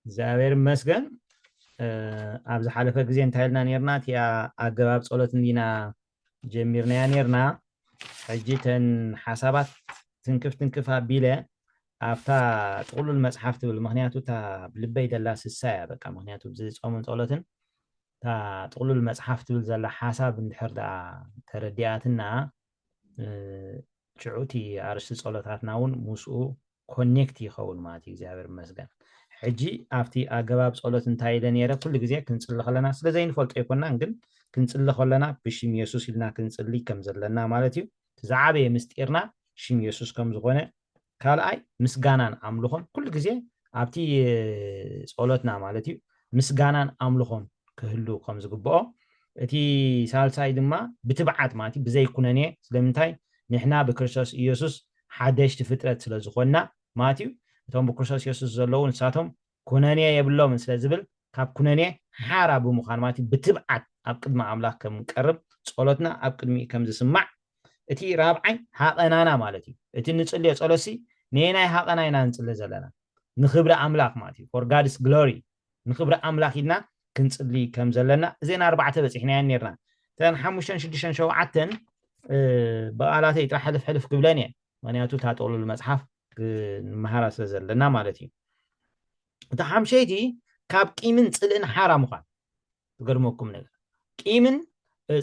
እግዚኣብሔር ይመስገን። ኣብ ዝሓለፈ ግዜ እንታይ ኢልና ነርና? እቲኣ ኣገባብ ጸሎት እንዲና ጀሚርናያ ነርና። ሕጂ ተን ሓሳባት ትንክፍ ትንክፍ ኣቢለ ኣብታ ጥቕሉል መጽሓፍ ትብል፣ ምክንያቱ እታ ብልበይ ደላ ስሳ እያ። በቃ ምክንያቱ ብዚ ጾምን ጸሎትን እታ ጥቕሉል መጽሓፍ ትብል ዘላ ሓሳብ እንድሕር ደኣ ተረዲኣትና፣ ሽዑ እቲ ኣርእስቲ ጸሎታትና እውን ምስኡ ኮኔክት ይኸውን ማለት እዩ። እግዚኣብሔር ይመስገን። ሕጂ ኣብቲ ኣገባብ ጸሎት እንታይ ኢለ ነይረ? ኩሉ ግዜ ክንጽሊ ከለና ስለ ዘይንፈልጦ ኣይኮናን፣ ግን ክንጽሊ ከለና ብሽም የሱስ ኢልና ክንጽሊ ከም ዘለና ማለት እዩ። እቲ ዝዓበየ ምስጢርና ሽም የሱስ ከም ዝኾነ፣ ካልኣይ ምስጋናን ኣምልኾን ኩሉ ግዜ ኣብቲ ጸሎትና ማለት እዩ ምስጋናን ኣምልኾን ክህሉ ከም ዝግብኦ፣ እቲ ሳልሳይ ድማ ብትብዓት ማለት እዩ ብዘይኩነኔ። ስለምንታይ? ንሕና ብክርስቶስ ኢየሱስ ሓደሽቲ ፍጥረት ስለ ዝኾንና ማለት እዩ። እቶም ብክርስቶስ ኢየሱስ ዘለዉ ንሳቶም ኩነኔ የብሎምን ስለ ዝብል ካብ ኩነኔ ሓራ ብምዃን ማለት እዩ ብትብዓት ኣብ ቅድሚ ኣምላኽ ከም ንቀርብ ጸሎትና ኣብ ቅድሚኡ ከም ዝስማዕ እቲ ራብዓይ ሃቐናና ማለት እዩ። እቲ ንጽልዮ ጸሎትሲ ንየናይ ሃቐና ኢና ንጽሊ ዘለና? ንኽብሪ ኣምላኽ ማለት እዩ። For God's glory፣ ንኽብሪ ኣምላኽ ኢልና ክንጽሊ ከም ዘለና እዘን ኣርባዕተ በጺሕናየን ነርና። እተን ሓሙሽተን ሽዱሽተን ሸውዓተን ብቓላተይ ጥራሕ ሕልፍ ሕልፍ ክብለን እየ፣ ምክንያቱ እታ ጥቕሉል መጽሓፍ ክንመሃራ ስለ ዘለና ማለት እዩ። እታ ሓምሸይቲ ካብ ቂምን ጽልእን ሓራ ምዃን። ዝገርመኩም ነገር ቂምን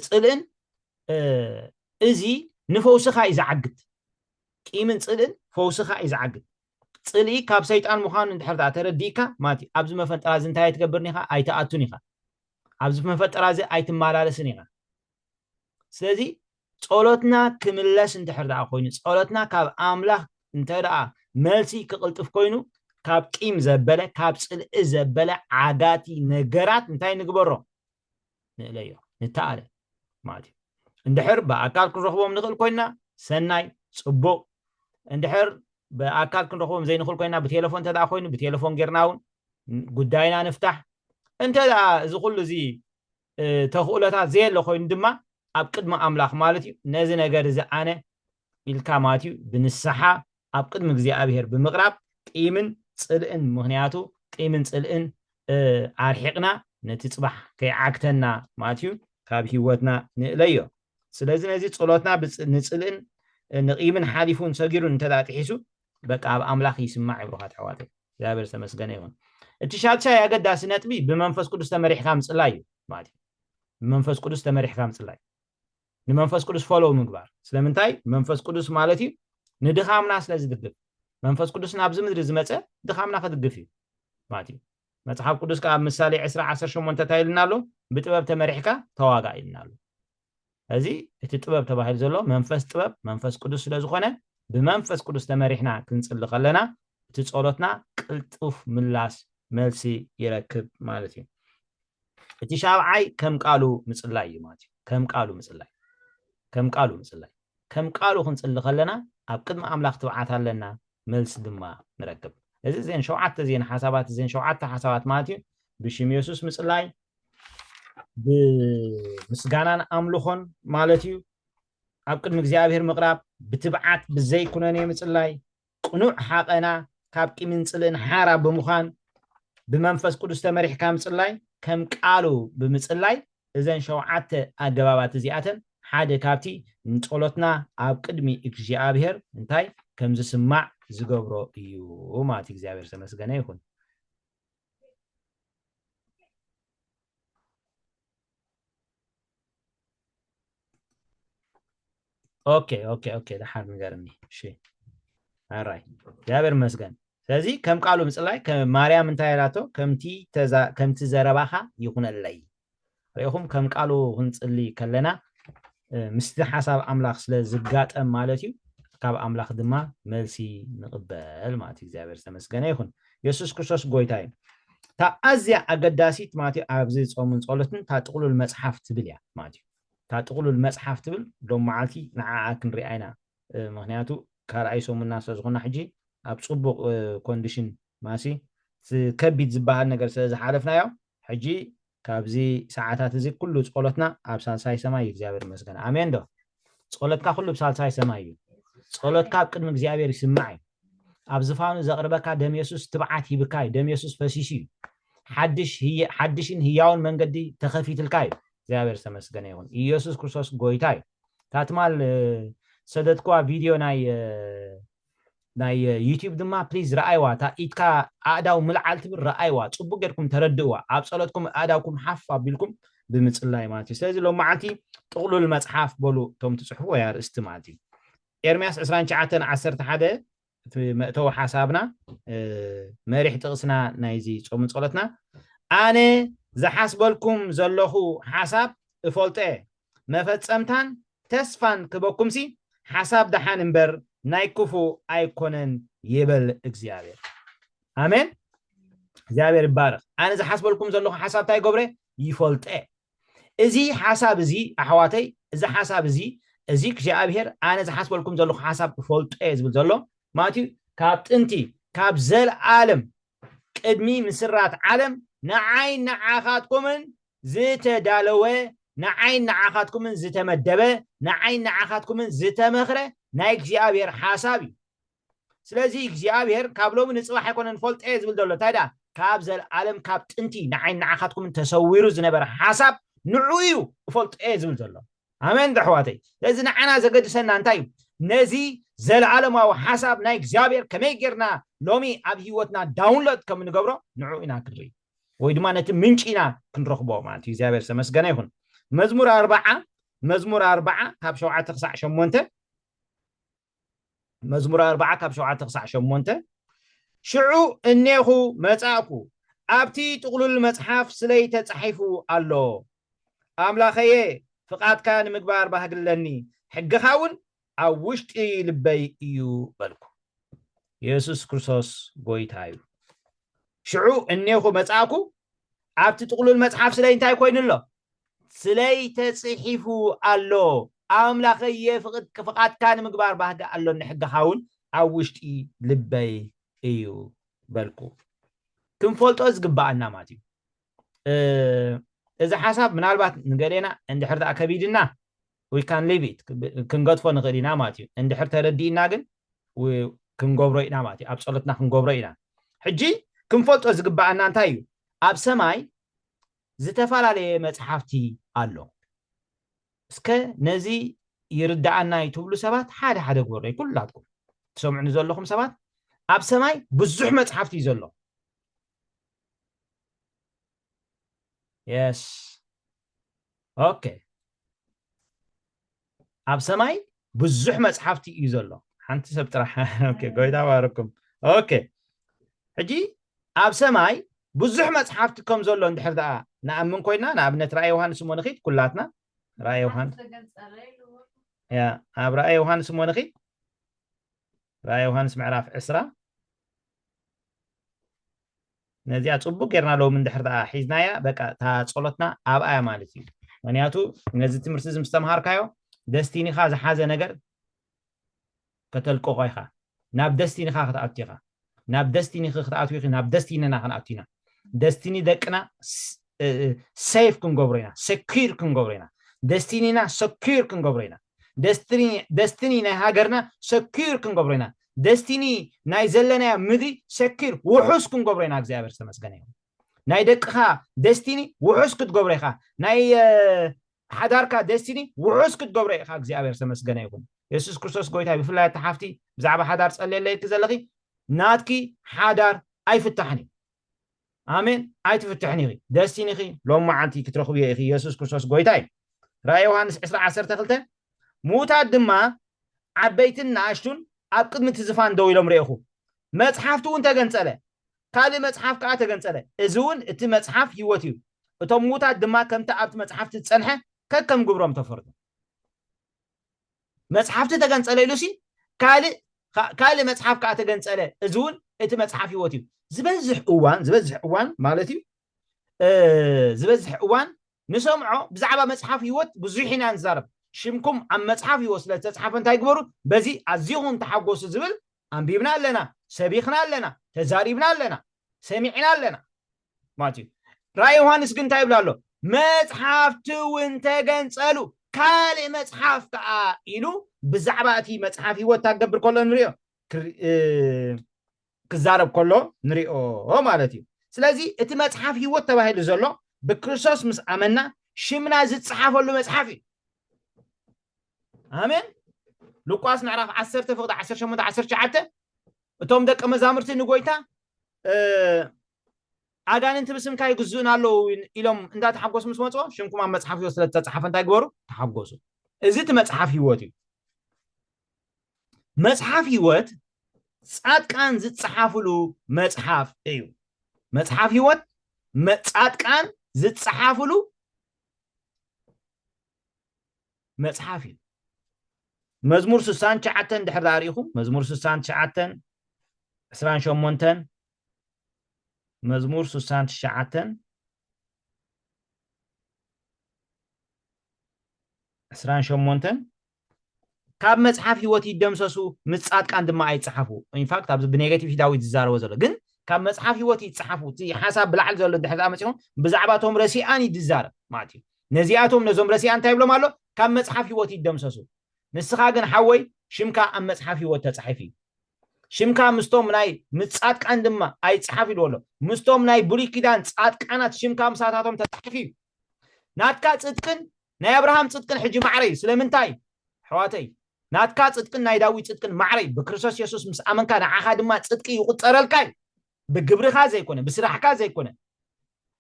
ጽልእን እዚ ንፈውስኻ እዩ ዝዓግት። ቂምን ጽልእን ፈውስኻ እዩ ዝዓግት። ጽልኢ ካብ ሰይጣን ምዃኑ እንድሕር ደኣ ተረዲእካ ማለት እዩ ኣብዚ መፈንጠራ እዚ እንታይ ኣይትገብርን ኢኻ? ኣይትኣቱን ኢኻ። ኣብዚ መፈንጠራ እዚ ኣይትመላለስን ኢኻ። ስለዚ ጸሎትና ክምለስ እንድሕር ደኣ ኮይኑ፣ ጸሎትና ካብ ኣምላኽ እንተ ደኣ መልሲ ክቕልጥፍ ኮይኑ፣ ካብ ቂም ዘበለ፣ ካብ ጽልኢ ዘበለ ዓጋቲ ነገራት እንታይ ንግበሮ? ንእለዮ፣ ንተኣለ ማለት እዩ። እንድሕር ብኣካል ክንረኽቦም ንኽእል ኮይና ሰናይ፣ ጽቡቕ። እንድሕር ብኣካል ክንረኽቦም ዘይንኽእል ኮይና ብቴሌፎን እንተ ደኣ ኮይኑ ብቴሌፎን ጌርና እውን ጉዳይና ንፍታሕ። እንተ ደኣ እዚ ኩሉ እዚ ተኽእሎታት ዘየለ ኮይኑ ድማ ኣብ ቅድሚ ኣምላኽ ማለት እዩ ነዚ ነገር እዚ ኣነ ኢልካ ማለት እዩ ብንስሓ ኣብ ቅድሚ እግዚኣብሔር ብምቕራብ ቂምን ጽልእን፣ ምኽንያቱ ቂምን ጽልእን ኣርሒቕና ነቲ ጽባሕ ከይዓግተና ማለት እዩ ካብ ህይወትና ንእለዮ። ስለዚ ነዚ ጸሎትና ንጽልእን ንቂምን ሓሊፉን ሰጊሩን እንተ ጥሒሱ በቃ ኣብ ኣምላኽ ይስማዕ። ይብሩኻት ኣሕዋተይ እግዚኣብሔር ዝተመስገነ ይኹን። እቲ ሻድሻይ ኣገዳሲ ነጥቢ ብመንፈስ ቅዱስ ተመሪሕካ ምጽላይ እዩ ማለት እዩ። ብመንፈስ ቅዱስ ተመሪሕካ ምጽላይ፣ ንመንፈስ ቅዱስ ፎሎው ምግባር። ስለምንታይ? መንፈስ ቅዱስ ማለት እዩ ንድኻምና ስለ ዝድግፍ። መንፈስ ቅዱስ ናብዚ ምድሪ ዝመጸ ድኻምና ክድግፍ እዩ ማለት እዩ። መጽሓፍ ቅዱስ ከዓ ኣብ ምሳሌ ዕስራ ዓሰርተ ሸሞንተ እንታይ ኢልና ኣሎ? ብጥበብ ተመሪሕካ ተዋጋ ኢልና ኣሎ። እዚ እቲ ጥበብ ተባሂሉ ዘሎ መንፈስ ጥበብ መንፈስ ቅዱስ ስለ ዝኾነ ብመንፈስ ቅዱስ ተመሪሕና ክንጽሊ ከለና እቲ ጸሎትና ቅልጡፍ ምላስ መልሲ ይረክብ ማለት እዩ። እቲ ሻብዓይ ከም ቃሉ ምጽላይ እዩ ማለት እዩ። ከም ቃሉ ምጽላይ ከም ቃሉ ምጽላይ ከም ቃሉ ክንጽሊ ከለና ኣብ ቅድሚ ኣምላኽ ትብዓት ኣለና፣ መልሲ ድማ ንረክብ። እዚ እዘን ሸውዓተ እዘን ሓሳባት እዘን ሸውዓተ ሓሳባት ማለት እዩ ብሽም የሱስ ምጽላይ፣ ብምስጋናን ኣምልኾን ማለት እዩ ኣብ ቅድሚ እግዚኣብሔር ምቕራብ፣ ብትብዓት ብዘይኩነኔ ምጽላይ፣ ቅኑዕ ሓቐና ካብ ቂምን ጽልእን ሓራ ብምዃን ብመንፈስ ቅዱስ ተመሪሕካ ምጽላይ፣ ከም ቃሉ ብምጽላይ፣ እዘን ሸውዓተ ኣገባባት እዚኣተን ሓደ ካብቲ ንጸሎትና ኣብ ቅድሚ እግዚኣብሔር እንታይ ከም ዝስማዕ ዝገብሮ እዩ ማለት እዩ። እግዚኣብሔር ዝተመስገነ ይኹን። ኦኬ ኦኬ ኦኬ፣ ደሓር ንገርኒ። እሺ ኣራይ፣ እግዚኣብሔር ይመስገን። ስለዚ ከም ቃሉ ምጽላይ፣ ማርያም እንታይ ኢላቶ? ከምቲ ዘረባኻ ይኹነለይ። ርኢኹም፣ ከም ቃሉ ክንጽሊ ከለና ምስቲ ሓሳብ ኣምላኽ ስለ ዝጋጠም ማለት እዩ፣ ካብ ኣምላኽ ድማ መልሲ ንቕበል ማለት እዩ። እግዚኣብሔር ዝተመስገነ ይኹን። የሱስ ክርስቶስ ጎይታ እዩ። እታ ኣዝያ ኣገዳሲት ማለት እዩ ኣብዚ ጾምን ጸሎትን እታ ጥቕሉል መጽሓፍ ትብል እያ ማለት እዩ። እታ ጥቕሉል መጽሓፍ ትብል ሎም መዓልቲ ንዓኣ ክንሪኣ ኢና። ምክንያቱ ካልኣይ ሰሙንና ስለ ዝኾና ሕጂ ኣብ ጽቡቕ ኮንዲሽን ማሲ ከቢድ ዝበሃል ነገር ስለ ዝሓለፍናዮ ሕጂ ካብዚ ሰዓታት እዚ ኩሉ ጸሎትና ኣብ ሳልሳይ ሰማይ እዩ። እግዚኣብሔር ይመስገን። ኣሜን ዶ? ጸሎትካ ኩሉ ብሳልሳይ ሰማይ እዩ። ጸሎትካ ኣብ ቅድሚ እግዚኣብሔር ይስማዕ እዩ። ኣብ ዝፋኑ ዘቕርበካ ደም የሱስ ትብዓት ሂብካ እዩ። ደም የሱስ ፈሲሱ እዩ። ሓድሽ ህየ- ሓድሽን ህያውን መንገዲ ተኸፊትልካ እዩ። እግዚኣብሔር ዝተመስገነ ይኹን። ኢየሱስ ክርስቶስ ጎይታ እዩ። እታ ትማል እ፣ ሰደድክዋ ቪድዮ ናይ እ፣ ናይ ዩቲዩብ ድማ ፕሊዝ ረኣይዋ። እታ ኢድካ ኣእዳው ምልዓል ትብል ረኣይዋ። ጽቡቅ ጌርኩም ተረድእዋ። ኣብ ጸሎትኩም ኣእዳውኩም ሓፍ ኣቢልኩም ብምጽላይ ማለት እዩ። ስለዚ ሎም መዓልቲ ጥቕሉል መጽሓፍ በሉ እቶም ትጽሕፉ ወይ ኣርእስቲ ማለት እዩ። ኤርምያስ ዕስራን ትሽዓተን ዓሰርተ ሓደ እቲ መእተዊ ሓሳብና እ፣ መሪሕ ጥቕስና ናይዚ ጾምን ጸሎትና ኣነ ዝሓስበልኩም ዘለኹ ሓሳብ እፈልጦ እየ፣ መፈጸምታን ተስፋን ክበኩምሲ ሓሳብ ደሓን እምበር ናይ ክፉእ ኣይኮነን ይብል እግዚኣብሔር። ኣሜን። እግዚኣብሔር ይባረኽ። ኣነ ዝሓስበልኩም ዘለኹ ሓሳብ እንታይ ገብረ ይፈልጠ። እዚ ሓሳብ እዚ ኣሕዋተይ፣ እዚ ሓሳብ እዚ እዚ እግዚኣብሔር ኣነ ዝሓስበልኩም ዘለኹ ሓሳብ እፈልጦ እየ ዝብል ዘሎ ማለት እዩ። ካብ ጥንቲ ካብ ዘለኣለም ቅድሚ ምስራት ዓለም ንዓይ ንዓኻትኩምን ዝተዳለወ ንዓይ ንዓኻትኩምን ዝተመደበ ንዓይ ንዓኻትኩምን ዝተመኽረ ናይ እግዚኣብሔር ሓሳብ እዩ። ስለዚ እግዚኣብሔር ካብ ሎሚ ንፅባሕ ኣይኮነን ፈልጠ እየ ዝብል ዘሎ እንታይ ደኣ ካብ ዘለኣለም ካብ ጥንቲ ንዓይ ንዓኻትኩምን ተሰዊሩ ዝነበረ ሓሳብ ንዑ እዩ እፈልጦ እየ ዝብል ዘሎ። ኣሜን ኣሕዋተይ። ስለዚ ንዓና ዘገድሰና እንታይ እዩ? ነዚ ዘለኣለማዊ ሓሳብ ናይ እግዚኣብሔር ከመይ ጌርና ሎሚ ኣብ ህይወትና ዳውንሎድ ከም ንገብሮ ንዑ ኢና ክንርኢ ወይ ድማ ነቲ ምንጪ ኢና ክንረኽቦ ማለት እዩ። እግዚኣብሔር ዝተመስገነ ይኹን። መዝሙር ኣርባዓ መዝሙር ኣርባዓ ካብ ሸውዓተ ክሳዕ ሸሞንተ መዝሙር ኣርባዓ ካብ ሸውዓተ ክሳዕ ሸሞንተ ሽዑ እኔኹ መጻእኩ ኣብቲ ጥቕሉል መጽሓፍ ስለይ ተጻሒፉ ኣሎ ኣምላኸየ ፍቓድካ ንምግባር ባህግለኒ ሕግኻ እውን ኣብ ውሽጢ ልበይ እዩ በልኩ። የሱስ ክርስቶስ ጎይታ እዩ። ሽዑ እኔኹ መጻእኩ ኣብቲ ጥቕሉል መጽሓፍ ስለይ እንታይ ኮይኑ ኣሎ? ስለይ ተጽሒፉ ኣሎ ኣምላኸየ ፍቓድካ ንምግባር ባህጊ ኣሎኒ ሕግኻ እውን ኣብ ውሽጢ ልበይ እዩ በልኩ። ክንፈልጦ ዝግባኣና ማለት እዩ። እዚ ሓሳብ ምናልባት ንገሌና እንድሕር ደኣ ከቢድና we can leave it ክንገድፎ ንኽእል ኢና ማለት እዩ። እንድሕር ተረዲእና ግን ክንገብሮ ኢና ማለት እዩ። ኣብ ጸሎትና ክንገብሮ ኢና። ሕጂ ክንፈልጦ ዝግባኣና እንታይ እዩ? ኣብ ሰማይ ዝተፈላለየ መጽሓፍቲ ኣሎ። እስከ ነዚ ይርዳኣና እዩ ትብሉ ሰባት ሓደ ሓደ ግበሩ። ኩላትኩም ትሰምዑኒ ዘለኹም ሰባት ኣብ ሰማይ ብዙሕ መጽሓፍቲ እዩ ዘሎ። የስ ኦኬ። ኣብ ሰማይ ብዙሕ መጽሓፍቲ እዩ ዘሎ። ሓንቲ ሰብ ጥራሕ ኦኬ፣ ጎይታ ባረኩም። ኦኬ፣ ሕጂ ኣብ ሰማይ ብዙሕ መጽሓፍቲ ከም ዘሎ እንድሕር ደኣ ንኣምን ኮይና ንኣብነት ራእይ ዮሃንስ እሞ ንኺድ ኩላትና ራእይ ዮሃንስ ያ ኣብ ራእይ ዮሃንስ እሞ ንኺድ ራእይ ዮሃንስ ምዕራፍ ዕስራ ነዚኣ ጽቡቅ ጌርና ሎም እንድሕር ደኣ ሒዝናያ በቃ እታ ጸሎትና ኣብኣያ ማለት እዩ። ምክንያቱ ነዚ ትምህርቲ እዚ ምስ ተምሃርካዮ ደስቲኒኻ ዝሓዘ ነገር ከተልቅቆ ኢኻ። ናብ ደስቲኒኻ ክትኣቱ ኢኻ። ናብ ደስቲኒኺ ክትኣትዊ ኢኺ። ናብ ደስቲኒና ክንኣቱ ኢና። ደስቲኒ ደቅና ሴፍ ክንገብሮ ኢና። ሰኪር ክንገብሮ ኢና። ደስቲኒና ሰኪር ክንገብሮ ኢና። ደስቲኒ ናይ ሃገርና ሰኪር ክንገብሮ ኢና። ደስቲኒ ናይ ዘለናዮ ምድሪ ሰኪር ውሑስ ክንገብሮ ኢና። እግዚኣብሔር ዝተመስገነ ይኹን። ናይ ደቅኻ ደስቲኒ ውሑስ ክትገብሮ ኢኻ። ናይ ሓዳርካ ደስቲኒ ውሑስ ክትገብሮ ኢኻ። እግዚኣብሔር ዝተመስገነ ይኹን። የሱስ ክርስቶስ ጎይታ። ብፍላይ ኣቲ ሓፍቲ ብዛዕባ ሓዳር ጸልየለይኪ ዘለኺ ናትኪ ሓዳር ኣይፍታሕን እዩ። ኣሜን። ኣይትፍትሕን ኢኺ። ደስቲኒኺ ሎም መዓልቲ ክትረኽብዮ ኢኺ። የሱስ ክርስቶስ ጎይታ እዩ። ራእይ ዮሃንስ ዕስራ ዓሰርተ ክልተ ምዉታት ድማ ዓበይትን ንኣሽቱን ኣብ ቅድሚ እቲ ዝፋን ደው ኢሎም ርኤኹ። መጽሓፍቲ እውን ተገንጸለ። ካልእ መጽሓፍ ከኣ ተገንጸለ። እዚ እውን እቲ መጽሓፍ ህይወት እዩ። እቶም ምዉታት ድማ ከምቲ ኣብቲ መጽሓፍቲ ዝጸንሐ ከከም ግብሮም ተፈርዱ። መጽሓፍቲ ተገንጸለ ኢሉሲ ካልእ ካልእ መጽሓፍ ከኣ ተገንጸለ። እዚ እውን እቲ መጽሓፍ ህይወት እዩ። ዝበዝሕ እዋን ዝበዝሕ እዋን ማለት እዩ ዝበዝሕ እዋን ንሰምዖ ብዛዕባ መጽሓፍ ህይወት ብዙሕ ኢና ንዛረብ። ሽምኩም ኣብ መጽሓፍ ህይወት ስለ ዝተጽሓፈ እንታይ ግበሩ? በዚ ኣዚኹም ተሓጎሱ ዝብል ኣንቢብና ኣለና፣ ሰቢኽና ኣለና፣ ተዛሪብና ኣለና፣ ሰሚዕና ኣለና ማለት እዩ። ራእይ ዮሃንስ ግን እንታይ ይብል ኣሎ? መጽሓፍቲ እውን ተገንጸሉ ካልእ መጽሓፍ ከኣ ኢሉ ብዛዕባ እቲ መጽሓፍ ህይወት ታገብር ከሎ ንሪኦ ክዛረብ ከሎ ንሪኦ ማለት እዩ። ስለዚ እቲ መፅሓፍ ህይወት ተባሂሉ ዘሎ ብክርስቶስ ምስ ኣመና ሽምና ዝፀሓፈሉ መፅሓፍ እዩ። ኣሜን። ሉቃስ ምዕራፍ ዓሰርተ ፍቕዲ ዓሰርተ ሸሞንተ ዓሰርተ ትሽዓተ፣ እቶም ደቀ መዛሙርቲ ንጎይታ ኣጋንንቲ ብስምካ ይግዝኡን ኣለዉ ኢሎም እንዳተሓጎሱ ምስ መፅኦ ሽምኩም ኣብ መፅሓፍ ህይወት ስለተፃሓፈ እንታይ ግበሩ? ተሓጎሱ። እዚ እቲ መፅሓፍ ህይወት እዩ። መፅሓፍ ህይወት ፃድቃን ዝፀሓፍሉ መፅሓፍ እዩ። መፅሓፍ ህይወት ፃድቃን ዝፀሓፍሉ መፅሓፍ እዩ። መዝሙር ስሳን ትሽዓተን ድሕር ዳኣ ርኢኹም፣ መዝሙር ስሳን ትሽዓተን ዕስራን ሸሞንተን፣ መዝሙር ስሳን ትሽዓተን ዕስራን ሸሞንተን፣ ካብ መፅሓፍ ህይወት ይደምሰሱ፣ ምስ ፃድቃን ድማ ኣይፀሓፉ። ኢንፋክት ኣብዚ ብኔጋቲቭ ዳዊት ዝዛረቦ ዘሎ ግን ካብ መፅሓፍ ህይወት ይፀሓፉ። እቲ ሓሳብ ብላዕሊ ዘሎ ድሕር ዳኣ መፂኹም ብዛዕባ እቶም ረሲኣን እዩ ዝዛረብ ማለት እዩ። ነዚኣቶም ነዞም ረሲኣን እንታይ ይብሎም ኣሎ? ካብ መፅሓፍ ህይወት ይደምሰሱ። ንስኻ ግን ሓወይ ሽምካ ኣብ መፅሓፍ ህይወት ተፃሒፉ እዩ። ሽምካ ምስቶም ናይ ምስ ፃድቃን ድማ ኣይፀሓፍ ኢልዎ ኣሎ። ምስቶም ናይ ብሉይ ኪዳን ፃድቃናት ሽምካ ምሳታቶም ተፃሒፉ እዩ። ናትካ ፅድቅን ናይ ኣብርሃም ፅድቅን ሕጂ ማዕረ እዩ። ስለምንታይ ኣሕዋተይ? ናትካ ፅድቅን ናይ ዳዊት ፅድቅን ማዕረ እዩ። ብክርስቶስ የሱስ ምስ ኣመንካ ንዓኻ ድማ ፅድቂ ይቁፀረልካ እዩ። ብግብርኻ ዘይኮነ፣ ብስራሕካ ዘይኮነ፣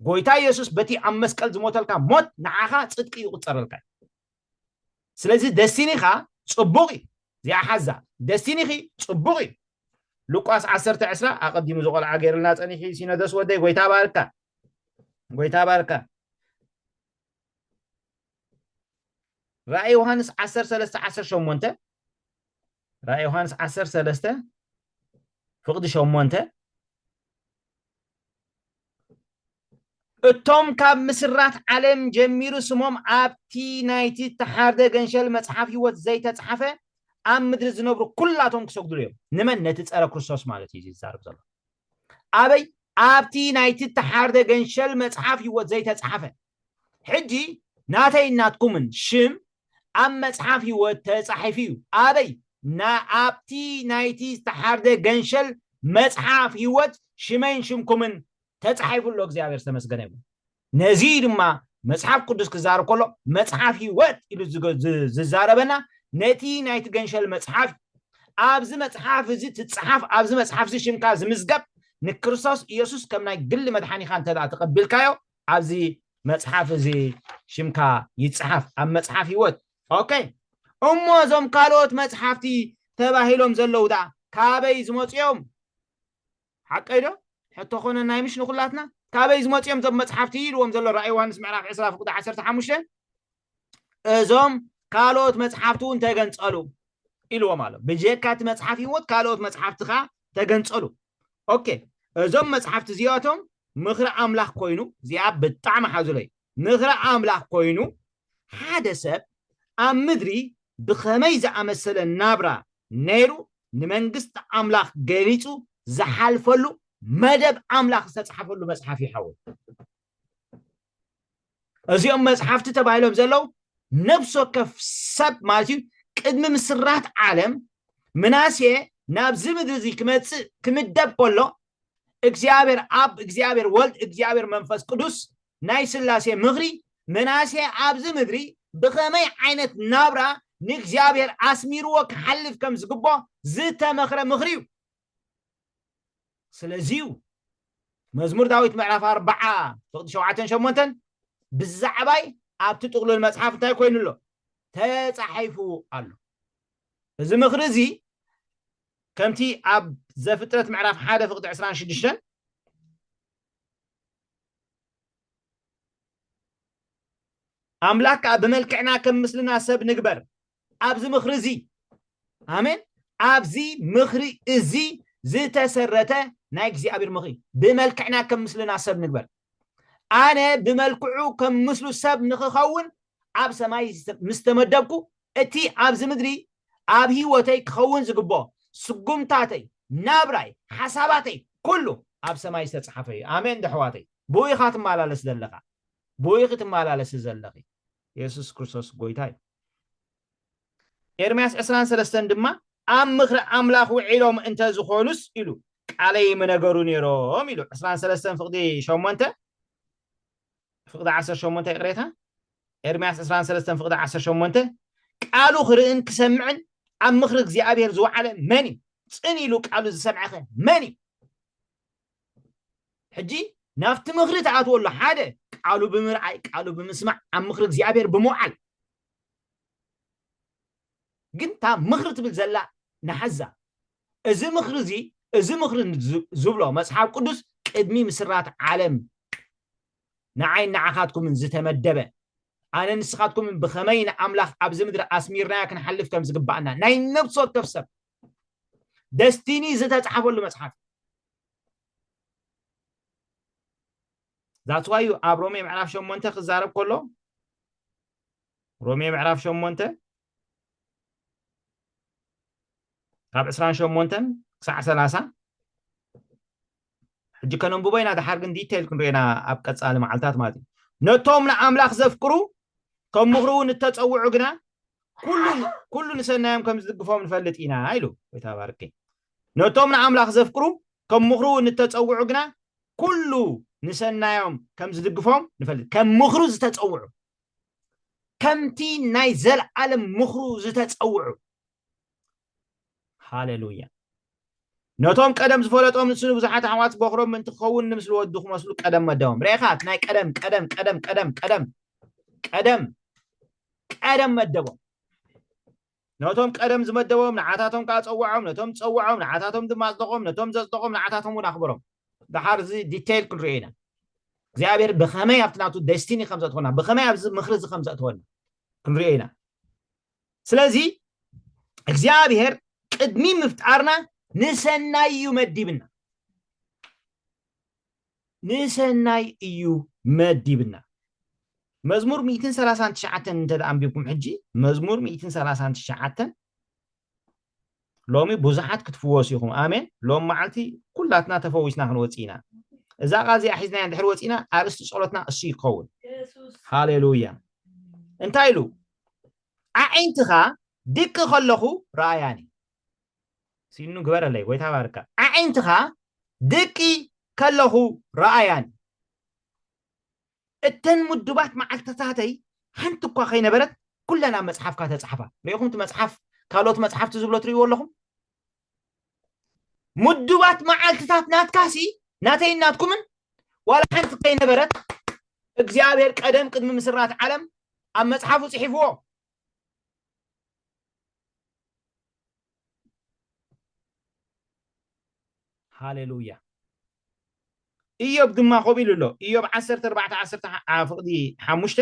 ጎይታ የሱስ በቲ ኣብ መስቀል ዝሞተልካ ሞት ንዓኻ ፅድቂ ይቁፀረልካ እዩ። ስለዚ ደስቲኒኻ ፅቡቕ እዩ። እዚኣ ሓዛ። ደስቲኒኺ ፅቡቕ እዩ። ሉቃስ ዓሰርተ ዕስራ ኣቐዲሙ ዝቆልዓ ገይርልና ፀኒሒ። ሲኖዶስ ወደይ፣ ጎይታ ባርካ፣ ጎይታ ባርካ። ራእይ ዮሃንስ ዓሰርተ ሰለስተ ዓሰርተ ሸሞንተ፣ ራእይ ዮሃንስ ዓሰርተ ሰለስተ ፍቕዲ ሸሞንተ፣ እቶም ካብ ምስራት ዓለም ጀሚሩ ስሞም ኣብቲ ናይቲ ተሓርደ ገንሸል መጽሓፍ ህይወት ዘይተጻሕፈ ኣብ ምድሪ ዝነብሩ ኩላቶም ክሰግድሉ እዮም። ንመን? ነቲ ጸረ ክርስቶስ ማለት እዩ ዝዛረብ ዘሎ። ኣበይ? ኣብቲ ናይቲ ተሓርደ ገንሸል መጽሓፍ ህይወት ዘይተጻሕፈ። ሕጂ ናተይ ናትኩምን ሽም ኣብ መጽሓፍ ህይወት ተጻሒፉ እዩ። ኣበይ? ና-፣ ኣብቲ ናይቲ ዝተሓርደ ገንሸል መጽሓፍ ህይወት ሽመይን ሽምኩምን ተጻሒፉ ኣሎ። እግዚኣብሔር ዝተመስገነ ይሁን። ነዚ ድማ መጽሓፍ ቅዱስ ክዛረብ ከሎ መጽሓፍ ህይወት ኢሉ ዝገ-፣ ዝ-፣ ዝዛረበና ነቲ ናይቲ ገንሸል መጽሓፍ እዩ። ኣብዚ መጽሓፍ እዚ ትጽሓፍ፣ ኣብዚ መጽሓፍ እዚ ሽምካ ዝምዝገብ ንክርስቶስ ኢየሱስ ከም ናይ ግሊ መድሓኒኻ እንተ ደኣ ተቐቢልካዮ ኣብዚ መጽሓፍ እዚ ሽምካ ይጽሓፍ ኣብ መጽሓፍ ህይወት። ኦኬ፣ እሞ እዞም ካልኦት መጽሓፍቲ ተባሂሎም ዘለዉ ደኣ ካበይ ዝመጹ እዮም? ሓቀይ ዶ? ሕቶ ኮነና ምሽ ንኹላትና? ካበይ ዝመጹ እዮም እዞም መጽሓፍቲ ኢልዎም ዘሎ ራእይ ዮሃንስ ምዕራፍ ዕስራ ፍቕዲ ዓሰርተ ሓሙሽተ? እዞም ካልኦት መጽሓፍቲ እውን ተገንጸሉ ኢልዎም ኣሎ። ብጀካ እቲ መጽሓፍ ህይወት ካልኦት መጽሓፍቲ ኸኣ ተገንጸሉ። ኦኬ፣ እዞም መጽሓፍቲ እዚኣቶም ምኽሪ ኣምላኽ ኮይኑ፣ እዚኣ ብጣዕሚ ሓዙለይ፣ ምኽሪ ኣምላኽ ኮይኑ ሓደ ሰብ ኣብ ምድሪ ብኸመይ ዝኣመሰለ ናብራ ነይሩ ንመንግስቲ ኣምላኽ ገሊጹ ዝሓልፈሉ መደብ ኣምላኽ ዝተጻሕፈሉ መጽሓፍ ይሓወል። እዚኦም መጽሓፍቲ ተባሂሎም ዘለዉ ነፍሲ ወከፍ ሰብ ማለት እዩ። ቅድሚ ምስራት ዓለም ምናሴ ናብዚ ምድሪ እዚ ክመጽእ ክምደብ ከሎ እግዚኣብሔር ኣብ፣ እግዚኣብሔር ወልድ፣ እግዚኣብሔር መንፈስ ቅዱስ ናይ ስላሴ ምኽሪ ምናሴ ኣብዚ ምድሪ ብኸመይ ዓይነት ናብራ ንእግዚኣብሔር ኣስሚርዎ ክሓልፍ ከም ዝግቦ ዝተመኽረ ምኽሪ እዩ። ስለዚ እዩ መዝሙር ዳዊት ምዕራፍ ኣርባዓ ፍቕዲ ሸውዓተን ሸሞንተን ብዛዕባይ ኣብቲ ጥቕሉል መጽሓፍ እንታይ ኮይኑ ኣሎ? ተጻሒፉ ኣሎ። እዚ ምኽሪ እዚ ከምቲ ኣብ ዘፍጥረት ምዕራፍ ሓደ ፍቕዲ ዕስራን ሽዱሽተን ኣምላኽ ከኣ ብመልክዕና ከም ምስልና ሰብ ንግበር። ኣብዚ ምኽሪ እዚ፣ ኣሜን፣ ኣብዚ ምኽሪ እዚ ዝተሰረተ ናይ እግዚኣብሔር ምኽሪ፣ ብመልክዕና ከም ምስልና ሰብ ንግበር። ኣነ ብመልክዑ ከም ምስሉ ሰብ ንኽኸውን ኣብ ሰማይ ምስ ተመደብኩ፣ እቲ ኣብዚ ምድሪ ኣብ ህይወተይ ክኸውን ዝግብኦ፣ ስጉምታተይ፣ ናብራይ፣ ሓሳባተይ፣ ኩሉ ኣብ ሰማይ ዝተጻሕፈ እዩ። ኣሜን ዶ ኣሕዋተይ? ብኡ ኢኻ ትመላለስ ዘለኻ። ብኡ ኢኺ ትመላለሲ ዘለኺ። የሱስ ክርስቶስ ጎይታ እዩ። ኤርምያስ ዕስራን ሰለስተን ድማ፣ ኣብ ምኽሪ ኣምላኽ ውዒሎም እንተ ዝኾኑስ ኢሉ፣ ቃለይ ምነገሩ ነይሮም ኢሉ። ዕስራን ሰለስተን ፍቕዲ ሸሞንተ፣ ፍቕዲ ዓሰርተ ሸሞንተ፣ ይቕሬታ፣ ኤርምያስ ዕስራን ሰለስተን ፍቕዲ ዓሰርተ ሸሞንተ፣ ቃሉ ክርእን ክሰምዕን ኣብ ምኽሪ እግዚኣብሔር ዝወዓለ መን እዩ? ጽን ኢሉ ቃሉ ዝሰምዐኸ መን እዩ? ሕጂ ናብቲ ምኽሪ ትኣትወሉ፣ ሓደ፣ ቃሉ ብምርኣይ፣ ቃሉ ብምስማዕ፣ ኣብ ምኽሪ እግዚኣብሔር ብምውዓል። ግን እታ ምኽሪ ትብል ዘላ ንሓዛ። እዚ ምኽሪ እዚ፣ እዚ ምኽሪ ዝ-፣ ዝብሎ መጽሓፍ ቅዱስ ቅድሚ ምስራት ዓለም ንዓይ ንዓኻትኩምን ዝተመደበ፣ ኣነ ንስኻትኩምን ብኸመይ ንኣምላኽ ኣብዚ ምድሪ ኣስሚርናዮ ክንሓልፍ ከም ዝግባኣና ናይ ነፍሲ ወከፍ ሰብ ደስቲኒ ዝተጻሕፈሉ መጽሓፍ። That's why እዩ ኣብ ሮሜ ምዕራፍ ሸሞንተ ክዛረብ ከሎ፣ ሮሜ ምዕራፍ ሸሞንተ ካብ ዕስራን ሸሞንተን ክሳዕ ሰላሳ፣ ሕጂ ከነንብቦ ኢና፣ ድሓር ግን ዲቴይል ክንሪኦ ኢና ኣብ ቀጻሊ መዓልታት ማለት እዩ። ነቶም ንኣምላኽ ዘፍቅሩ፣ ከም ምኽሩ እውን እተጸውዑ ግና፣ ኩሉ፣ ኩሉ ንሰናዮም ከም ዝድግፎም ንፈልጥ ኢና ኢሉ። ጎይታ ባርኪ። ነቶም ንኣምላኽ ዘፍቅሩ፣ ከም ምኽሩ እውን እተጸውዑ ግና፣ ኩሉ ንሰናዮም ከም ዝድግፎም ንፈልጥ። ከም ምኽሩ ዝተጸውዑ፣ ከምቲ ናይ ዘለዓለም ምኽሩ ዝተጸውዑ። ሃሌሉያ። ነቶም ቀደም ዝፈለጦም፣ ንሱ ንብዙሓት ኣሕዋት በኹሮም ምእንቲ ክኸውን፣ ንምስሊ ወዱ ክመስሉ ቀደም መደቦም። ርኢኻ? ናይ ቀደም፣ ቀደም፣ ቀደም፣ ቀደም፣ ቀደም፣ ቀደም መደቦም። ነቶም ቀደም ዝመደቦም ንዓታቶም ከኣ ጸውዖም፣ ነቶም ዝጸውዖም ንዓታቶም ድማ ኣጽደቖም፣ ነቶም ዘጽደቖም ንዓታቶም እውን ኣኽበሮም። ድሓር እዚ ዲቴይል ክንሪኦ ኢና። እግዚኣብሔር ብኸመይ ኣብቲ ናቱ ደስቲኒ ከም ዘእትወና፣ ብኸመይ ኣብዚ ምኽሪ እዚ ከም ዘእትወና ክንሪኦ ኢና። ስለዚ እግዚኣብሔር ቅድሚ ምፍጣርና ንሰናይ እዩ መዲብና። ንሰናይ እዩ መዲብና። መዝሙር ሚእትን ሰላሳን ትሽዓተን እንተ ደኣ ኣንቢብኩም ሕጂ፣ መዝሙር ሚእትን ሰላሳን ትሽዓተን፣ ሎሚ ብዙሓት ክትፍወሱ ኢኹም። ኣሜን። ሎም መዓልቲ ኩላትና ተፈዊስና ክንወጽእ ኢና። እዛ ቃል እዚኣ ሒዝናያ እንድሕር ወጺእና፣ ኣርእስቲ ጸሎትና እሱ ይኸውን። የሱስ። ሃሌሉያ። እንታይ ኢሉ? ኣዒንትኻ ድቂ ከለኹ ረኣያኒ። ሲኑ ግበረለይ፣ ጎይታ ባርካ። ኣዒንትኻ ድቂ ከለኹ ረኣያኒ። እተን ምዱባት መዓልትታተይ ሓንቲ እኳ ከይነበረት፣ ኩለን ኣብ መጽሓፍካ ተጻሕፋ። ርኢኹም እቲ መጽሓፍ፣ ካልኦት መጽሓፍቲ ዝብሎ ትርእይዎ ኣለኹም? ምዱባት መዓልትታት ናትካሲ፣ ናተይን ናትኩምን፣ ዋላ ሓንቲ ከይነበረት፣ እግዚኣብሔር ቀደም ቅድሚ ምስራት ዓለም ኣብ መጽሓፉ ጽሒፍዎ። ሃሌሉያ። ኢዮብ ድማ ከምኡ ኢሉ ኣሎ። ኢዮብ ዓሰርተ ኣርባዕተ ዓሰርተ፣ ዓ-፣ ፍቕዲ ሓሙሽተ፣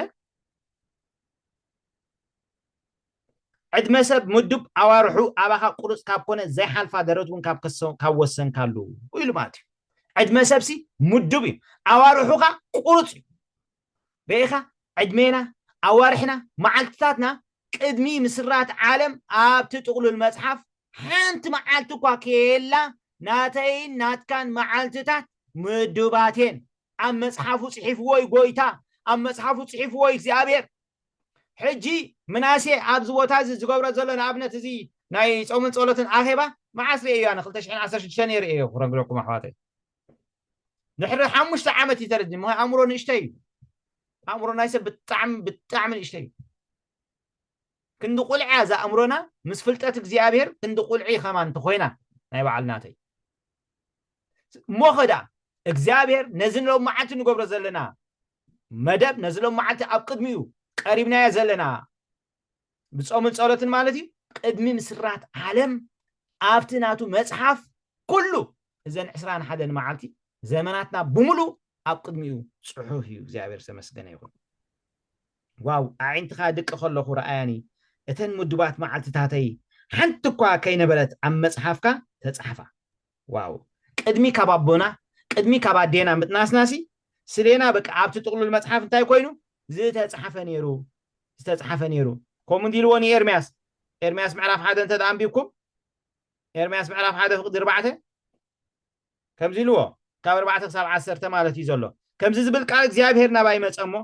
"ዕድመ ሰብ ምዱብ፣ ኣዋርሑ ኣባኻ ቁሩጽ ካብ ኮነ፣ ዘይሓልፋ ደረት እውን ካብ ከሰ-፣ ካብ ወሰንካሉ" ኢሉ ማለት እዩ። ዕድመ ሰብሲ ምዱብ እዩ፣ ኣዋርሑኻ ቁሩጽ እዩ። ርኢኻ? ዕድሜና፣ ኣዋርሕና፣ መዓልትታትና ቅድሚ ምስራት ዓለም ኣብቲ ጥቕሉል መጽሓፍ ሓንቲ መዓልቲ እኳ ከየላ፣ ናተይን ናትካን መዓልትታት ምዱባት እየን። ኣብ መጽሓፉ ጽሒፍዎ እዩ ጎይታ፣ ኣብ መጽሓፉ ጽሒፍዎ እዩ እግዚኣብሔር። ሕጂ ምናሴ ኣብዚ ቦታ እዚ ዝገብሮ ዘሎ፣ ንኣብነት፣ እዚ ናይ ጾምን ጸሎትን ኣኼባ መዓስ ርእየዮ? ኣነ ክልተ ሽሕን ዓሰርተ ሽዱሽተን እየ ርእየዮ፣ ክነግረኩም ኣሕዋተይ። ድሕሪ ሓሙሽተ ዓመት እዩ ተረዲኒ። ምኽንያቱ ኣእምሮ ንእሽተይ እዩ። ኣእምሮ ናይ ሰብ ብጣዕሚ፣ ብጣዕሚ ንእሽተይ እዩ። ክንዲ ቁልዒ እያ እዛ ኣእምሮና፣ ምስ ፍልጠት እግዚኣብሔር ክንዲ ቁልዒ ከማን እንተኾይና ናይ ባዕልናተይ። እሞ ኸዳ እግዚኣብሔር ነዚ ሎም መዓልቲ ንገብሮ ዘለና መደብ፣ ነዚ ሎም መዓልቲ ኣብ ቅድሚኡ ቀሪብናዮ ዘለና ብጾምን ጸሎትን ማለት እዩ፣ ቅድሚ ምስራት ዓለም ኣብቲ ናቱ መጽሓፍ ኩሉ እዘን ዕስራን ሓደን መዓልቲ ዘመናትና ብምሉእ ኣብ ቅድሚኡ ጽሑፍ እዩ። እግዚኣብሔር ዝተመስገነ ይኹን። ዋው፣ ኣዒንትኻ ድቂ ከለኹ ረኣያኒ፣ እተን ምዱባት መዓልትታተይ ሓንቲ እኳ ከይነበረት ኣብ መጽሓፍካ ተጻሕፋ። ዋው፣ ቅድሚ ካብ ኣቦና፣ ቅድሚ ካብ ኣዴና ምጥናስናሲ፣ ስሌና በቃ ኣብቲ ጥቕሉል መጽሓፍ እንታይ ኮይኑ? ዝተጻሕፈ ነይሩ፣ ዝተጻሕፈ ነይሩ። ከምኡ እንዲ ኢልዎ ንኤርምያስ፣ ኤርምያስ ምዕራፍ ሓደ እንተ ደኣ ኣንቢብኩም፣ ኤርምያስ ምዕራፍ ሓደ ፍቕዲ ኣርባዕተ፣ ከምዚ ኢልዎ፣ ካብ ኣርባዕተ ክሳብ ዓሰርተ ማለት እዩ ዘሎ። ከምዚ ዝብል ቃል እግዚኣብሔር ናባይ መጸ እሞ፣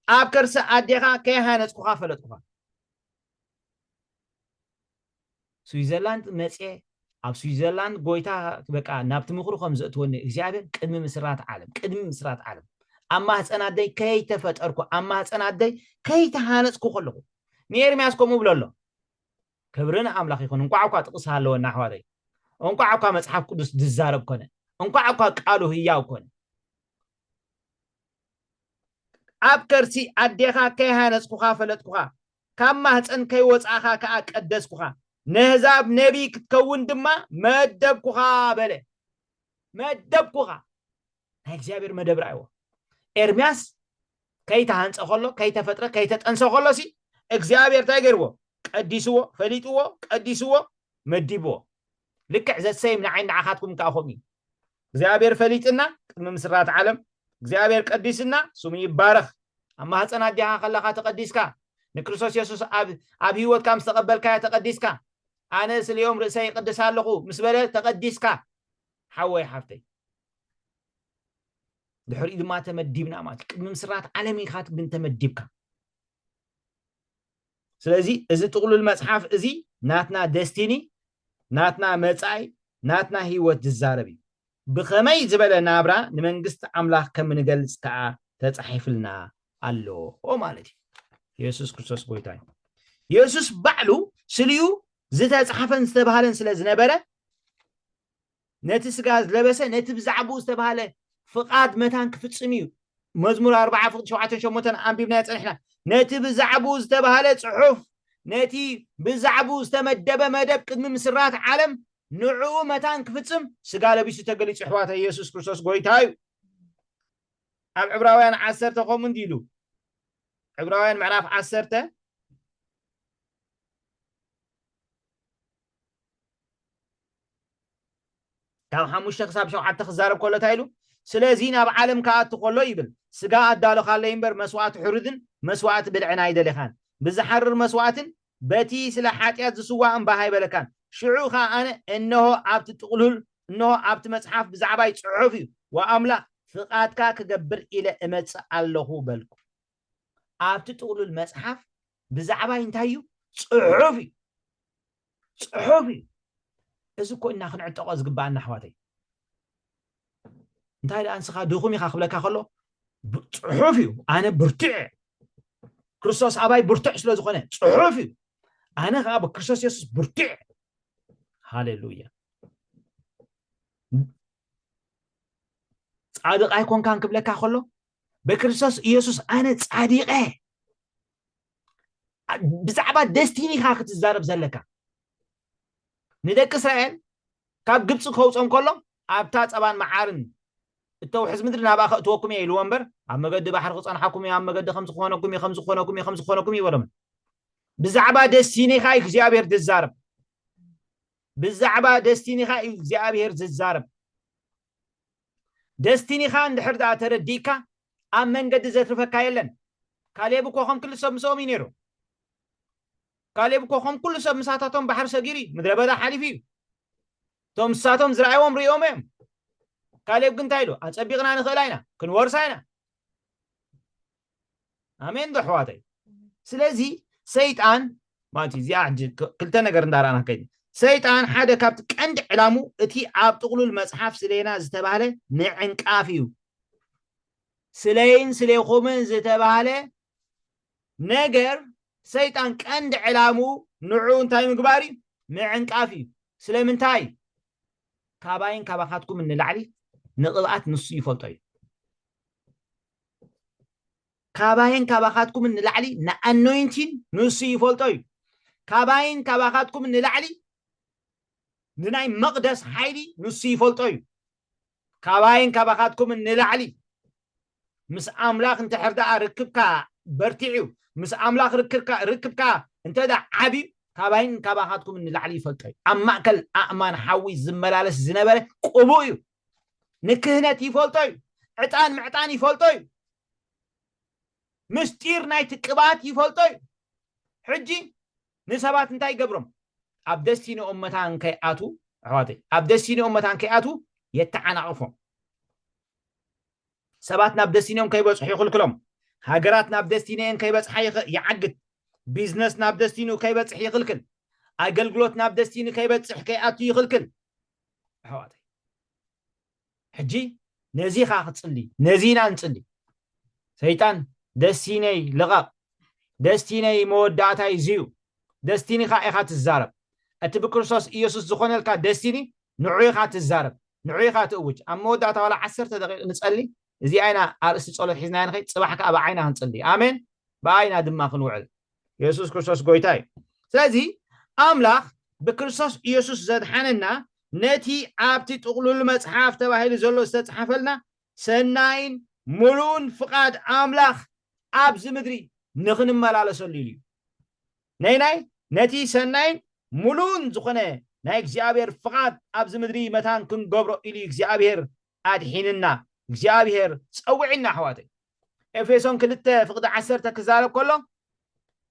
ኣብ ከርሲ ኣዴኻ ከይሃነጽኩኻ ፈለጥኩኻ። ስዊዘርላንድ መጽየ፣ ኣብ ስዊዘርላንድ ጎይታ በቃ ናብቲ ምኽሩ ከም ዘእትወኒ እግዚኣብሔር ቅድሚ ምስራት ዓለም ቅድሚ ምስራት ዓለም ኣብ ማህፀን ኣደይ ከይተፈጠርኩ ኣብ ማህፀን ኣደይ ከይተሃነፅኩ ከለኹ ንኤርምያስ ከምኡ ብሎ ኣሎ። ክብሪ ንኣምላኽ ይኹን። እንኳዕ እኳ ጥቕሲ ሃለወና ኣሕዋተይ፣ እንኳዕ እኳ መፅሓፍ ቅዱስ ዝዛረብ ኮነ፣ እንኳዕ እኳ ቃሉ ህያው ኮነ። ኣብ ከርሲ ኣዴኻ ከይሃነፅኩኻ ፈለጥኩኻ፣ ካብ ማህፀን ከይወፃእኻ ከዓ ቀደስኩኻ፣ ነህዛብ ነቢይ ክትከውን ድማ መደብኩኻ በለ። መደብኩኻ። ናይ እግዚኣብሔር መደብ ርኣይዎ። ኤርምያስ ከይተሃንፀ ከሎ ከይተፈጥረ ከይተጠንሰ ከሎ ሲ እግዚኣብሔር እንታይ ገይርዎ? ቀዲስዎ፣ ፈሊጥዎ፣ ቀዲስዎ፣ መዲብዎ። ልክዕ ዘሰይም ንዓይ ንዓኻትኩም ከዓ ከምኡ እግዚኣብሔር ፈሊጥና ቅድሚ ምስራት ዓለም እግዚኣብሔር ቀዲስና ስሙ ይባረኽ። ኣብ ማህፀን ኣዴኻ ከለኻ ተቐዲስካ ንክርስቶስ የሱስ ኣብ ኣብ ህይወትካ ምስ ተቐበልካዮ ተቐዲስካ ኣነ ስልዮም ርእሰ ይቅድስ ኣለኹ ምስ በለ ተቐዲስካ ሓወይ ሓፍተይ ድሕሪኡ ድማ ተመዲብና ማለት ቅድሚ ምስራት ዓለም ኢኻ ግን ተመዲብካ። ስለዚ እዚ ጥቕሉል መፅሓፍ እዚ ናትና ደስቲኒ ናትና መፃኢ ናትና ህይወት ዝዛረብ እዩ። ብኸመይ ዝበለ ናብራ ንመንግስቲ ኣምላኽ ከም ንገልፅ ከዓ ተፃሒፍልና ኣሎ ማለት እዩ። የሱስ ክርስቶስ ጎይታ እዩ። የሱስ ባዕሉ ስልዩ ዝተፃሕፈን ዝተባህለን ስለ ዝነበረ ነቲ ስጋ ዝለበሰ ነቲ ብዛዕባኡ ዝተባህለ ፍቓድ መታን ክፍፅም እዩ። መዝሙር ኣርባዓ ፍቕዲ ሸውዓተን ሸሞንተን ኣንቢብናዮ ፀኒሕና። ነቲ ብዛዕባኡ ዝተባህለ ፅሑፍ ነቲ ብዛዕባኡ ዝተመደበ መደብ ቅድሚ ምስራት ዓለም ንዕኡ መታን ክፍፅም ስጋ ለቢሱ ተገሊፁ። ኣሕዋተ የሱስ ክርስቶስ ጎይታ እዩ። ኣብ ዕብራውያን ዓሰርተ ከምኡ እንዲ ኢሉ ዕብራውያን ምዕራፍ ዓሰርተ ካብ ሓሙሽተ ክሳብ ሸውዓተ ክዛረብ ከሎ እንታይ ኢሉ? ስለዚ ናብ ዓለም ክኣቱ ከሎ ይብል ስጋ ኣዳለኻለይ እምበር መስዋእቲ ሕሩድን መስዋእቲ ብልዕን ኣይደለኻን፣ ብዝሓርር መስዋእትን በቲ ስለ ሓጢኣት ዝስዋእ እምባ ኣይበለካን። ሽዑ ኸኣ ኣነ እንሆ ኣብቲ ጥቕሉል እንሆ ኣብቲ መጽሓፍ ብዛዕባይ ጽሑፍ እዩ፣ ወኣምላኽ ፍቓድካ ክገብር ኢለ እመጽእ ኣለኹ በልኩ። ኣብቲ ጥቕሉል መጽሓፍ ብዛዕባይ እንታይ እዩ? ጽሑፍ እዩ። ጽሑፍ እዩ። እዚ እኮ ኢና ክንዕጠቖ ዝግባኣና ኣሕዋተይ። እንታይ ደኣ ንስኻ ድኹም ኢኻ ክብለካ ከሎ ጽሑፍ እዩ። ኣነ ብርቱዕ ክርስቶስ ኣባይ ብርቱዕ ስለ ዝኾነ ጽሑፍ እዩ። ኣነ ከዓ ብክርስቶስ የሱስ ብርቱዕ። ሃሌሉያ። ጻድቕ ኣይኮንካን ክብለካ ከሎ ብክርስቶስ ኢየሱስ ኣነ ጻዲቐ። ብዛዕባ ደስቲኒ ኢኻ ክትዛረብ ዘለካ። ንደቂ እስራኤል ካብ ግብፂ ከውፆም ከሎ ኣብታ ፀባን መዓርን እተውሕዝ ምድሪ ናብኣ ከእትወኩም እየ ኢልዎ እምበር ኣብ መገዲ ባሕሪ ክፀንሓኩም እየ ኣብ መገዲ ከምዝኾነኩም እየ ከምዝኾነኩም እየ ከምዝኾነኩም ይበሎም። ብዛዕባ ደስቲኒኻ እዩ እግዚኣብሔር ዝዛረብ። ብዛዕባ ደስቲኒኻ እዩ እግዚኣብሔር ዝዛረብ። ደስቲኒኻ እንድሕር ደኣ ተረዲእካ ኣብ መንገዲ ዘትርፈካ የለን። ካሌብ እኮ ከም ክሉ ሰብ ምስኦም እዩ ነይሩ። ካሌብ እኮ ከም ኩሉ ሰብ ምሳታቶም ባሕሪ ሰጊሩ እዩ ምድረ በዳ ሓሊፉ እዩ። እቶም ንሳቶም ዝረኣይዎም ርእዮም እዮም። ካሌብ ግን እንታይ ኢሉ? ኣጸቢቕና ንኽእላ ኢና፣ ክንወርሳ ኢና። ኣሜን ዶ ኣሕዋተይ? ስለዚ ሰይጣን ማለት እዩ እዚኣ ሕጂ ክልተ ነገር እንዳረኣና ከይድ ሰይጣን ሓደ ካብቲ ቀንዲ ዕላሙ እቲ ኣብ ጥቕሉል መጽሓፍ ስሌና ዝተባህለ ምዕንቃፍ እዩ። ስለይን ስሌኹምን ዝተባህለ ነገር ሰይጣን ቀንዲ ዕላሙ ንዑ እንታይ ምግባር እዩ? ምዕንቃፍ እዩ። ስለምንታይ? ካባይን ካባኻትኩምን ንላዕሊ ንቕብኣት ንሱ ይፈልጦ እዩ። ካባይን ካባኻትኩምን ንላዕሊ ንኣኖይንቲን ንሱ ይፈልጦ እዩ። ካባይን ካባኻትኩምን ንላዕሊ ንናይ መቕደስ ሓይሊ ንሱ ይፈልጦ እዩ። ካባይን ካባኻትኩምን ንላዕሊ ምስ ኣምላኽ እንድሕር ደኣ ርክብካ በርቲዑ ምስ ኣምላኽ ርክብካ ርክብካ እንተ ደኣ ዓብዩ ካባይን ካባኻትኩምን ንላዕሊ ይፈልጦ እዩ። ኣብ ማእከል ኣእማን ሓዊ ዝመላለስ ዝነበረ ቅቡእ እዩ። ንክህነት ይፈልጦ እዩ። ዕጣን ምዕጣን ይፈልጦ እዩ። ምስጢር ናይቲ ቅብኣት ይፈልጦ እዩ። ሕጂ ንሰባት እንታይ ይገብሮም? ኣብ ደስቲኒኦም መታን ከይኣቱ ኣሕዋተይ ኣብ ደስቲኒኦም መታን ከይኣቱ የተዓናቕፎም። ሰባት ናብ ደስቲኒኦም ከይበፅሑ ይኽልክሎም። ሃገራት ናብ ደስቲኒአን ከይበፅሓ ይዓግት። ቢዝነስ ናብ ደስቲኒኡ ከይበፅሕ ይኽልክል። ኣገልግሎት ናብ ደስቲኒ ከይበፅሕ ከይኣቱ ይኽልክል። ኣሕዋተይ፣ ሕጂ ነዚ ኢኻ ክትፅሊ፣ ነዚ ኢና ንፅሊ። ሰይጣን ደስቲነይ ልቐቕ፣ ደስቲነይ መወዳእታይ እዚ እዩ፣ ደስቲኒኻ ኢኻ ትዛረብ። እቲ ብክርስቶስ ኢየሱስ ዝኾነልካ ደስቲኒ ንዑ ኢኻ ትዛረብ፣ ንዑ ኢኻ ትእውጅ። ኣብ መወዳእታ ዋላ ዓሰርተ ደቂቕ ንጸሊ። እዚኣ ኢና ኣርእስቲ ጸሎት ሒዝናያ ንኸይድ፣ ጽባሕ ከኣ ብዓይና ክንጽሊ። ኣሜን። ብዓይና ድማ ክንውዕል። የሱስ ክርስቶስ ጎይታ እዩ። ስለዚ ኣምላኽ ብክርስቶስ ኢየሱስ ዘድሓነና ነቲ ኣብቲ ጥቕሉል መጽሓፍ ተባሂሉ ዘሎ ዝተጽሓፈልና ሰናይን ምሉእን ፍቓድ ኣምላኽ ኣብዚ ምድሪ ንኽንመላለሰሉ ኢሉ እዩ። ናይ ናይ ነቲ ሰናይን ምሉእን ዝኾነ ናይ እግዚኣብሔር ፍቓድ ኣብዚ ምድሪ መታን ክንገብሮ ኢሉ እዩ እግዚኣብሔር ኣድሒንና፣ እግዚኣብሔር ጸውዕና። ኣሕዋተይ፣ ኤፌሶን ክልተ ፍቕዲ ዓሰርተ ክዛረብ ከሎ፣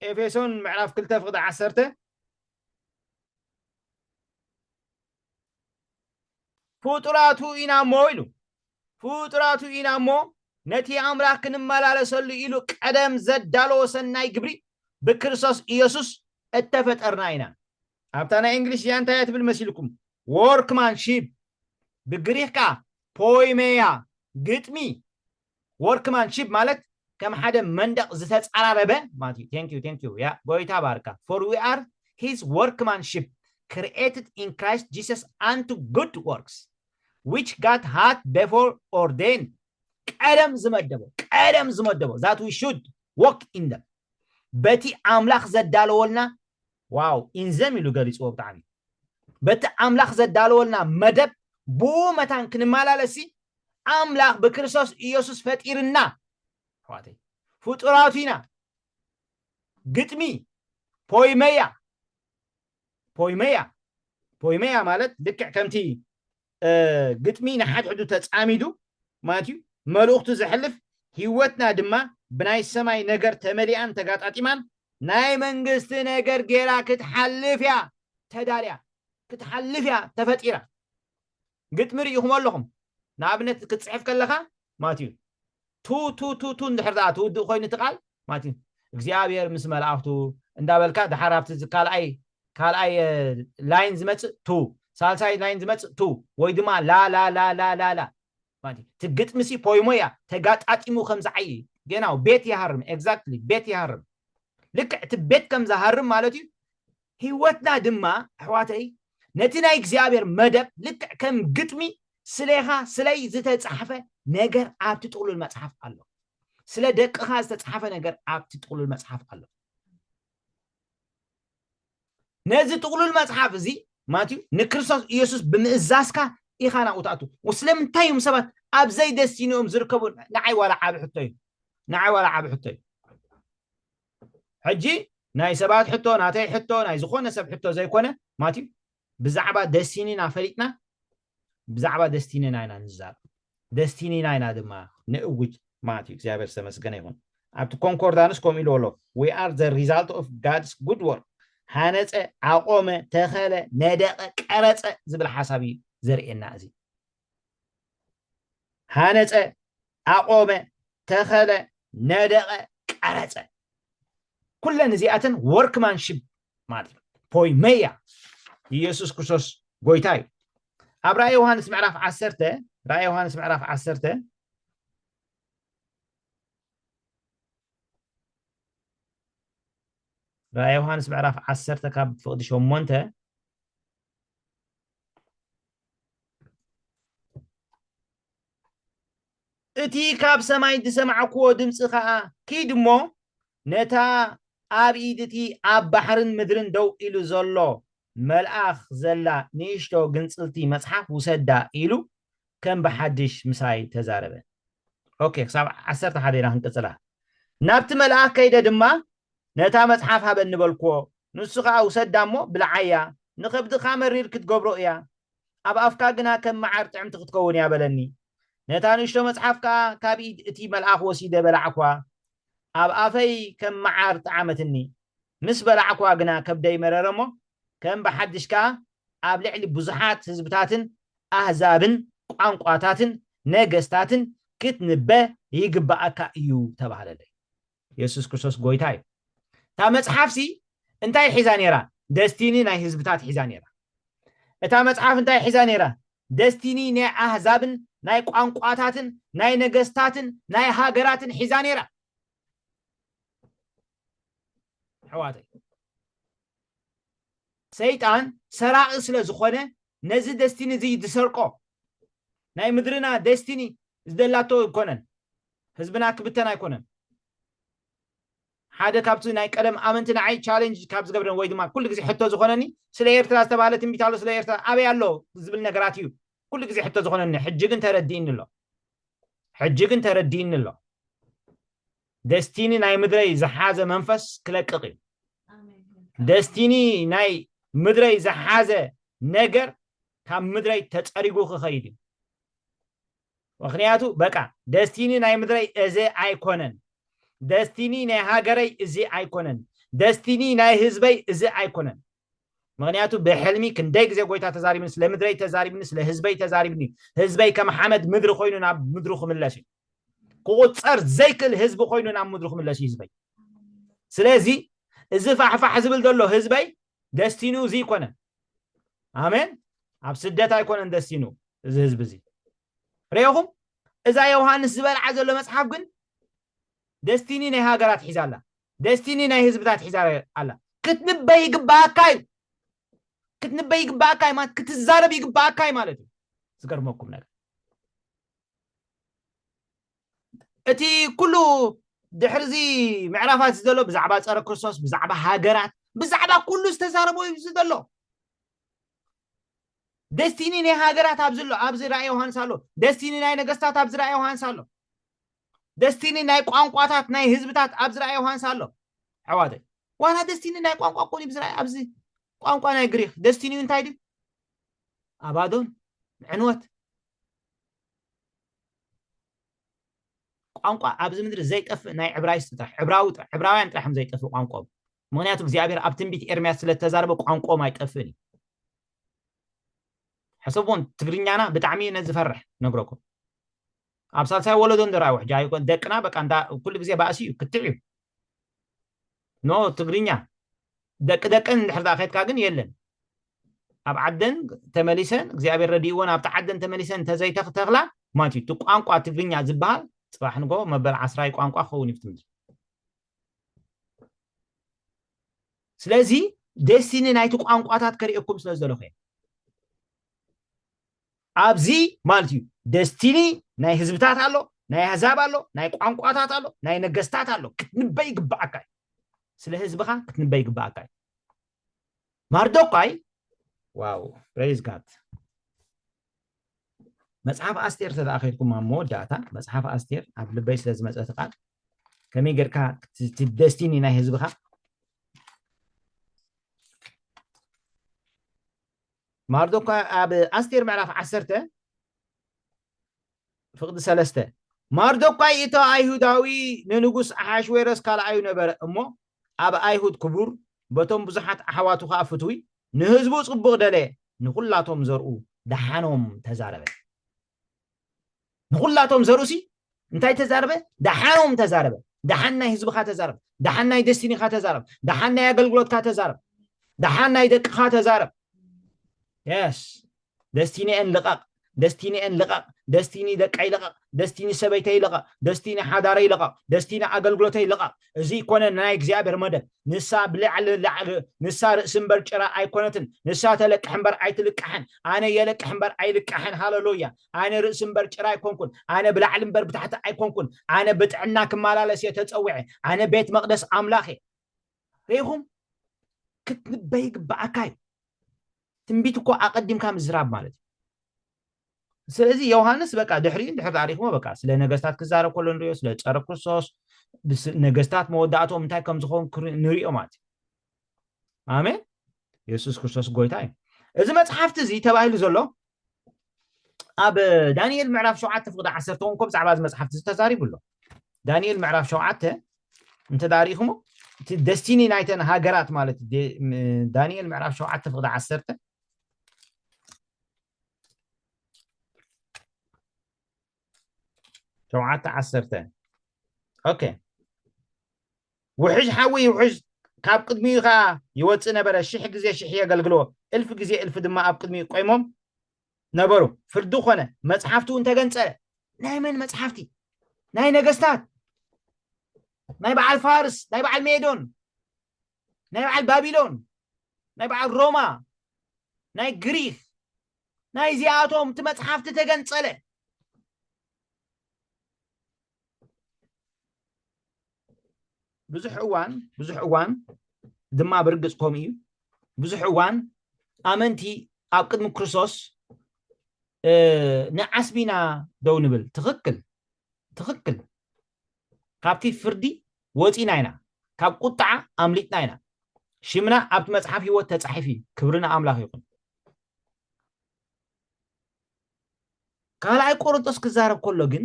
ኤፌሶን ምዕራፍ ክልተ ፍቕዲ ዓሰርተ፣ ፍጡራቱ ኢና እሞ ኢሉ፣ ፍጡራቱ ኢና እሞ ነቲ ኣምላኽ ክንመላለሰሉ ኢሉ ቀደም ዘዳለዎ ሰናይ ግብሪ ብክርስቶስ ኢየሱስ እተፈጠርና ኢና። ኣብታ ናይ እንግሊሽ እያ እንታይ እያ ትብል መሲልኩም? ወርክማንሺፕ፣ ብግሪክ ከኣ ፖይሜያ፣ ግጥሚ። ወርክማንሺፕ ማለት ከም ሓደ መንደቕ ዝተጻራረበ ማለት እዩ። Thank you, thank you. ያ፣ ጎይታ ባርካ። For we are his workmanship, created in Christ Jesus unto good works, which God had before ordained. ቀደም ዝመደቦ፣ ቀደም ዝመደቦ፣ that we should walk in them። በቲ ኣምላኽ ዘዳለወልና፣ ዋው፣ in them ኢሉ ገሊጽዎ ብጣዕሚ። በቲ ኣምላኽ ዘዳለወልና መደብ ብኡ መታን ክንመላለሲ ኣምላኽ ብክርስቶስ ኢየሱስ ፈጢርና። ኣሕዋተይ፣ ፍጡራቱ ኢና። ግጥሚ፣ ፖይመያ፣ ፖይመያ፣ ፖይመያ ማለት ልክዕ ከምቲ፣ እ፣ ግጥሚ ንሓድሕዱ ተጻሚዱ ማለት እዩ፣ መልእኽቱ ዘሕልፍ፣ ህይወትና ድማ ብናይ ሰማይ ነገር ተመሊኣን ተጋጣጢማን ናይ መንግስቲ ነገር ጌራ ክትሓልፍ እያ ተዳልያ፣ ክትሓልፍ እያ ተፈጢራ። ግጥሚ ርኢኹም ኣለኹም። ንኣብነት ክትጽሕፍ ከለኻ ማለት እዩ፣ ቱ፣ ቱ፣ ቱ፣ ቱ እንድሕር ደኣ ትውድእ ኮይኑ እቲ ቃል ማለት እዩ፣ እግዚኣብሔር ምስ መላእኽቱ እንዳበልካ ድሓር ኣብቲ ዝ-፣ ካልኣይ፣ ካልኣይ፣ እ፣ ላይን ዝመጽእ ቱ፣ ሳልሳይ ላይን ዝመጽእ ቱ፣ ወይ ድማ ላ፣ ላ፣ ላ፣ ላ፣ ላ፣ ላ ማለት እዩ። እቲ ግጥሚ ሲ ፖይሞ እያ፣ ተጋጣጢሙ ከም ዝዓይ እዩ። ጌናው ቤት ይሃርም፣ ኤግዛክትሊ፣ ቤት ይሃርም። ልክዕ እቲ ቤት ከም ዝሃርም ማለት እዩ። ህይወትና ድማ፣ ኣሕዋተይ፣ ነቲ ናይ እግዚኣብሔር መደብ ልክዕ ከም ግጥሚ ስሌኻ፣ ስለይ ዝተጻሕፈ ነገር ኣብቲ ጥቕሉል መጽሓፍ ኣሎ። ስለ ደቅኻ ዝተጻሕፈ ነገር ኣብቲ ጥቕሉል መጽሓፍ ኣሎ። ነዚ ጥቕሉል መጽሓፍ እዚ ማለት እዩ፣ ንክርስቶስ ኢየሱስ ብምእዛዝካ ኢኻ ናብኡ ትኣቱ። ስለምንታይ እዮም ሰባት ኣብ ዘይደስቲንኦም ዝርከቡ? ንዓይ ዋላ ዓቢ ሕቶ እዩ። ንዓይ ዋላ ዓቢ ሕቶ እዩ። ሕጂ ናይ ሰባት ሕቶ፣ ናተይ ሕቶ፣ ናይ ዝኾነ ሰብ ሕቶ ዘይኮነ ማለት እዩ፣ ብዛዕባ ደስቲኒና ፈሊጥና፣ ብዛዕባ ደስቲኒና ኢና ንዛረብ። ደስቲኒና ኢና ድማ ንእውጅ ማለት እዩ። እግዚኣብሔር ዝተመስገነ ይኹን። ኣብቲ ኮንኮርዳንስ ከምኡ ኢሉ ኣሎ፣ "We are the result of God's good work." ሃነጸ፣ ኣቆመ፣ ተኸለ፣ ነደቐ፣ ቀረጸ ዝብል ሓሳብ እዩ ዘርእየና እዚ። ሃነጸ፣ ኣቆመ፣ ተኸለ፣ ነደቐ፣ ቀረጸ። ኩለን እዚኣተን ወርክማንሺፕ ማለት እዩ። ፖይመያ፣ ኢየሱስ ክርስቶስ ጎይታ እዩ። ኣብ ራእይ ዮሃንስ ምዕራፍ ዓሰርተ፣ ራእይ ዮሃንስ ምዕራፍ ዓሰርተ፣ ራእይ ዮሃንስ ምዕራፍ ዓሰርተ ካብ ፍቕዲ ሸሞንተ፣ እቲ ካብ ሰማይ ዝሰማዕክዎ ድምፂ ኸዓ፣ "ኪድ እሞ ነታ ኣብ ኢድ እቲ ኣብ ባሕርን ምድርን ደው ኢሉ ዘሎ መልኣኽ ዘላ ንእሽቶ ግንጽልቲ መጽሓፍ ውሰዳ" ኢሉ ከም ብሓድሽ ምሳይ ተዛረበ። ኦኬ፣ ክሳብ ዓሰርተ ሓደ ኢና ክንቅጽላ። ናብቲ መልኣኽ ከይደ ድማ፣ "ነታ መጽሓፍ ሃበኒ" በልክዎ። ንሱ ኸኣ፣ "ውሰዳ እሞ ብልዓያ፣ ንኸብድኻ መሪር ክትገብሮ እያ፣ ኣብ ኣፍካ ግና ከም መዓር ጥዕምቲ ክትከውን እያ" በለኒ። ነታ ንእሽቶ መጽሓፍ ከኣ ካብ ኢድ እቲ መልኣኽ ወሲደ በላዕኳ። ኣብ ኣፈይ ከም መዓር ጠዓመትኒ። ምስ በላዕኳ ግና ከብደይ መረረ እሞ፣ ከም ብሓድሽ ከኣ ኣብ ልዕሊ ብዙሓት ህዝብታትን ኣህዛብን ቋንቋታትን ነገስታትን ክትንበ ይግባኣካ እዩ ተባህለለይ። የሱስ ክርስቶስ ጎይታ እዩ። እታ መጽሓፍሲ እንታይ ሒዛ ነይራ? ደስቲኒ ናይ ህዝብታት ሒዛ ነይራ። እታ መጽሓፍ እንታይ ሒዛ ነይራ? ደስቲኒ ናይ ኣህዛብን ናይ ቋንቋታትን ናይ ነገስታትን ናይ ሃገራትን ሒዛ ነይራ። ኣሕዋተይ፣ ሰይጣን ሰራቂ ስለ ዝኾነ ነዚ ደስቲኒ እዚ ዝሰርቆ። ናይ ምድርና ደስቲኒ ዝደላቶ ኣይኮነን። ህዝብና ክብተን ኣይኮነን። ሓደ ካብቲ ናይ ቀደም ኣመንቲ ንዓይ ቻሌንጅ ካብ ዝገብረን ወይ ድማ ኩሉ ግዜ ሕቶ ዝኾነኒ፣ ስለ ኤርትራ ዝተባህለ ትንቢት ኣሎ፣ ስለ ኤርትራ ኣበይ ኣሎ ዝብል ነገራት እዩ ኩሉ ግዜ ሕቶ ዝኾነኒ። ሕጂ ግን ተረዲእኒ ኣሎ። ሕጂ ግን ተረዲእኒ ኣሎ። ደስቲኒ ናይ ምድረይ ዝሓዘ መንፈስ ክለቅቕ እዩ። ደስቲኒ ናይ ምድረይ ዝሓዘ ነገር ካብ ምድረይ ተጸሪጉ ክኸይድ እዩ። ምኽንያቱ በቃ ደስቲኒ ናይ ምድረይ እዚ ኣይኮነን። ደስቲኒ ናይ ሃገረይ እዚ ኣይኮነን። ደስቲኒ ናይ ህዝበይ እዚ ኣይኮነን። ምኽንያቱ ብሕልሚ ክንደይ ግዜ ጎይታ ተዛሪብኒ፣ ስለ ምድረይ ተዛሪብኒ፣ ስለ ህዝበይ ተዛሪብኒ። ህዝበይ ከም ሓመድ ምድሪ ኮይኑ ናብ ምድሩ ክምለስ እዩ። ክቑጸር ዘይክእል ህዝቢ ኮይኑ ናብ ምድሩ ክምለስ እዩ ህዝበይ። ስለዚ እዚ ፋሕፋሕ ዝብል ዘሎ ህዝበይ ደስቲኑ እዚ ኣይኮነን። ኣሜን። ኣብ ስደት ኣይኮነን ደስቲኑ እዚ ህዝቢ እዚ። ርኢኹም፣ እዛ ዮሃንስ ዝበልዓ ዘሎ መጽሓፍ ግን ደስቲኒ ናይ ሃገራት ሒዛ ኣላ። ደስቲኒ ናይ ህዝብታት ሒዛ ኣላ። ክትንበይ ይግባኣካ እዩ። ክትንበይ ይግባኣካ እዩ ማለት ክትዛረብ ይግባኣካ እዩ ማለት እዩ። ዝገርመኩም ነገር እቲ ኩሉ ድሕሪ እዚ ምዕራፋት ዘሎ ብዛዕባ ጸረ ክርስቶስ፣ ብዛዕባ ሃገራት፣ ብዛዕባ ኩሉ ዝተዛረቦ እዩ ዘሎ። ደስቲኒ ናይ ሃገራት ኣብዚ ኣሎ፣ ኣብዚ ራእይ ዮሃንስ ኣሎ። ደስቲኒ ናይ ነገስታት ኣብዚ ራእይ ዮሃንስ ኣሎ። ደስቲኒ ናይ ቋንቋታት ናይ ህዝብታት ኣብዚ ራእይ ዮሃንስ ኣሎ። ኣሕዋተይ፣ ዋላ ደስቲኒ ናይ ቋንቋ እኮ እዩ ኣብዚ ራእይ፣ ኣብዚ ቋንቋ ናይ ግሪክ ደስቲኒ እንታይ ድዩ? ኣባዶን ዕንወት። ቋንቋ ኣብዚ ምድሪ ዘይጠፍእ ናይ ዕብራይስጥ ጥራሕ፣ ዕብራዊ ጥራሕ፣ ዕብራውያን ጥራሕ እዮም ዘይጠፍእ ቋንቋኦም። ምኽንያቱ እግዚኣብሔር ኣብ ትንቢት ኤርምያስ ስለ ዝተዛረበ ቋንቋኦም ኣይጠፍእን እዩ። ሕሰብዎን ትግርኛና ብጣዕሚ እዩ ነዝፈርሕ ነግረኩም። ኣብ ሳልሳይ ወለዶ እንደራዊ ሕጂ ኣይኮን ደቅና በቃ እንዳ ኩሉ ግዜ ባእሲ እዩ ክትዕ እዩ። ኖ ትግርኛ ደቂ ደቀን እንድሕር ዳኣ ከድካ ግን የለን። ኣብ ዓደን ተመሊሰን እግዚኣብሔር ረዲእወን ኣብቲ ዓደን ተመሊሰን እንተዘይተኽተኽላ ማለት እዩ። እቲ ቋንቋ ትግርኛ ዝበሃል ጽባሕ ንጎ መበል ዓስራይ ቋንቋ ክኸውን እዩ ኣብቲ ምድሪ። ስለዚ ደስቲኒ ናይቲ ቋንቋታት ከርእየኩም ስለ ዝደለኹ እየ። ኣብዚ ማለት እዩ ደስቲኒ ናይ ህዝብታት ኣሎ፣ ናይ ኣህዛብ ኣሎ፣ ናይ ቋንቋታት ኣሎ፣ ናይ ነገስታት ኣሎ። ክትንበይ ይግባኣካ እዩ። ስለ ህዝብኻ ክትንበይ ይግባኣካ እዩ። ማርዶኳይ ዋው praise God። መጽሓፍ ኣስቴር ተደኣኸልኩም ኣብ መወዳእታ መጽሓፍ ኣስቴር ኣብ ልበይ ስለ ዝመጸ እቲ ቃል ከመይ ጌርካ እቲ ደስቲኒ ናይ ህዝብኻ ማርዶኳይ ኣብ ኣስቴር ምዕራፍ ዓሰርተ ፍቕዲ ሰለስተ ማርዶኳይ እቶ ኣይሁዳዊ ንንጉስ ኣሓሽዌሮስ ካልኣዩ ነበረ እሞ ኣብ ኣይሁድ ክቡር በቶም ብዙሓት ኣሕዋቱ ከዓ ፍትዊ ንህዝቡ ጽቡቕ ደለየ ንኹላቶም ዘርኡ ደሓኖም ተዛረበ። ንኹላቶም ዘርኡ ሲ እንታይ ተዛረበ? ደሓኖም ተዛረበ። ደሓን ናይ ህዝብኻ ተዛረብ። ደሓን ናይ ደስቲኒኻ ተዛረብ። ደሓን ናይ ኣገልግሎትካ ተዛረብ። ደሓን ናይ ደቅኻ ተዛረብ። የስ ደስቲኒኤን ልቐቕ፣ ደስቲኒኤን ልቐቕ፣ ደስቲኒ ደቀይ ልቐቕ፣ ደስቲኒ ሰበይተይ ልቐቕ፣ ደስቲኒ ሓዳረይ ልቐቕ፣ ደስቲኒ ኣገልግሎተይ ልቐቕ። እዚ ይኮነ ናይ እግዚኣብሔር መደብ። ንሳ ብላዕሊ ላዕሊ፣ ንሳ ርእሲ እምበር ጭራ ኣይኮነትን። ንሳ ተለቅሕ እምበር ኣይትልቃሕን። ኣነ የለቅሕ እምበር ኣይልቃሕን። ሃለሉያ። ኣነ ርእሲ እምበር ጭራ ኣይኮንኩን። ኣነ ብላዕሊ እምበር ብታሕቲ ኣይኮንኩን። ኣነ ብጥዕና ክመላለስ እየ ተጸዊዐ። ኣነ ቤት መቕደስ ኣምላኽ እየ። ርኢኹም? ክትንበይ ይግባኣካ እዩ። ትንቢት እኮ ኣቐዲምካ ምዝራብ ማለት እዩ። ስለዚ ዮሃንስ በቃ ድሕሪኡ እንድሕር ታሪኽሞ በቃ ስለ ነገስታት ክዛረብ ከሎ ንሪኦ፣ ስለ ጸረ ክርስቶስ፣ ብስ- ነገስታት መወዳእቶም እንታይ ከም ዝኾን ክር- ንሪኦ ማለት እዩ። ኣሜን። የሱስ ክርስቶስ ጎይታ እዩ። እዚ መጽሓፍቲ እዚ ተባሂሉ ዘሎ ኣብ ዳንኤል ምዕራፍ ሸውዓተ ፍቕዲ ዓሰርተ እውን እኮ ብዛዕባ እዚ መጽሓፍቲ እዚ ተዛሪቡ ኣሎ። ዳንኤል ምዕራፍ ሸውዓተ እንተ ዳሪኹሞ እቲ ደስቲኒ ናይተን ሃገራት ማለት ደ- ም- ዳንኤል ምዕራፍ ሸውዓተ ፍቕዲ ዓሰርተ ሸውዓተ ዓሰርተ ኦኬ ውሕጅ ሓዊ ውሕጅ ካብ ቅድሚኡ ኸዓ ይወፅእ ነበረ። ሽሕ ግዜ ሽሕ የገልግልዎ፣ እልፍ ግዜ እልፍ ድማ ኣብ ቅድሚኡ ቆይሞም ነበሩ። ፍርዲ ኾነ፣ መፅሓፍቲ እውን ተገንፀለ። ናይ መን መፅሓፍቲ? ናይ ነገስታት፣ ናይ በዓል ፋርስ፣ ናይ በዓል ሜዶን፣ ናይ በዓል ባቢሎን፣ ናይ በዓል ሮማ፣ ናይ ግሪክ፣ ናይ እዚኣቶም እቲ መፅሓፍቲ ተገንፀለ። ብዙሕ እዋን ብዙሕ እዋን ድማ ብርግፅ ከምኡ እዩ። ብዙሕ እዋን ኣመንቲ ኣብ ቅድሚ ክርስቶስ ንዓስቢና ደው ንብል። ትኽክል፣ ትኽክል። ካብቲ ፍርዲ ወፂና ኢና፣ ካብ ቁጣዓ ኣምሊጥና ኢና። ሽምና ኣብቲ መፅሓፍ ህይወት ተፃሒፉ እዩ። ክብሪ ንኣምላኽ ይኹን። ካልኣይ ቆሮንጦስ ክዛረብ ከሎ ግን፣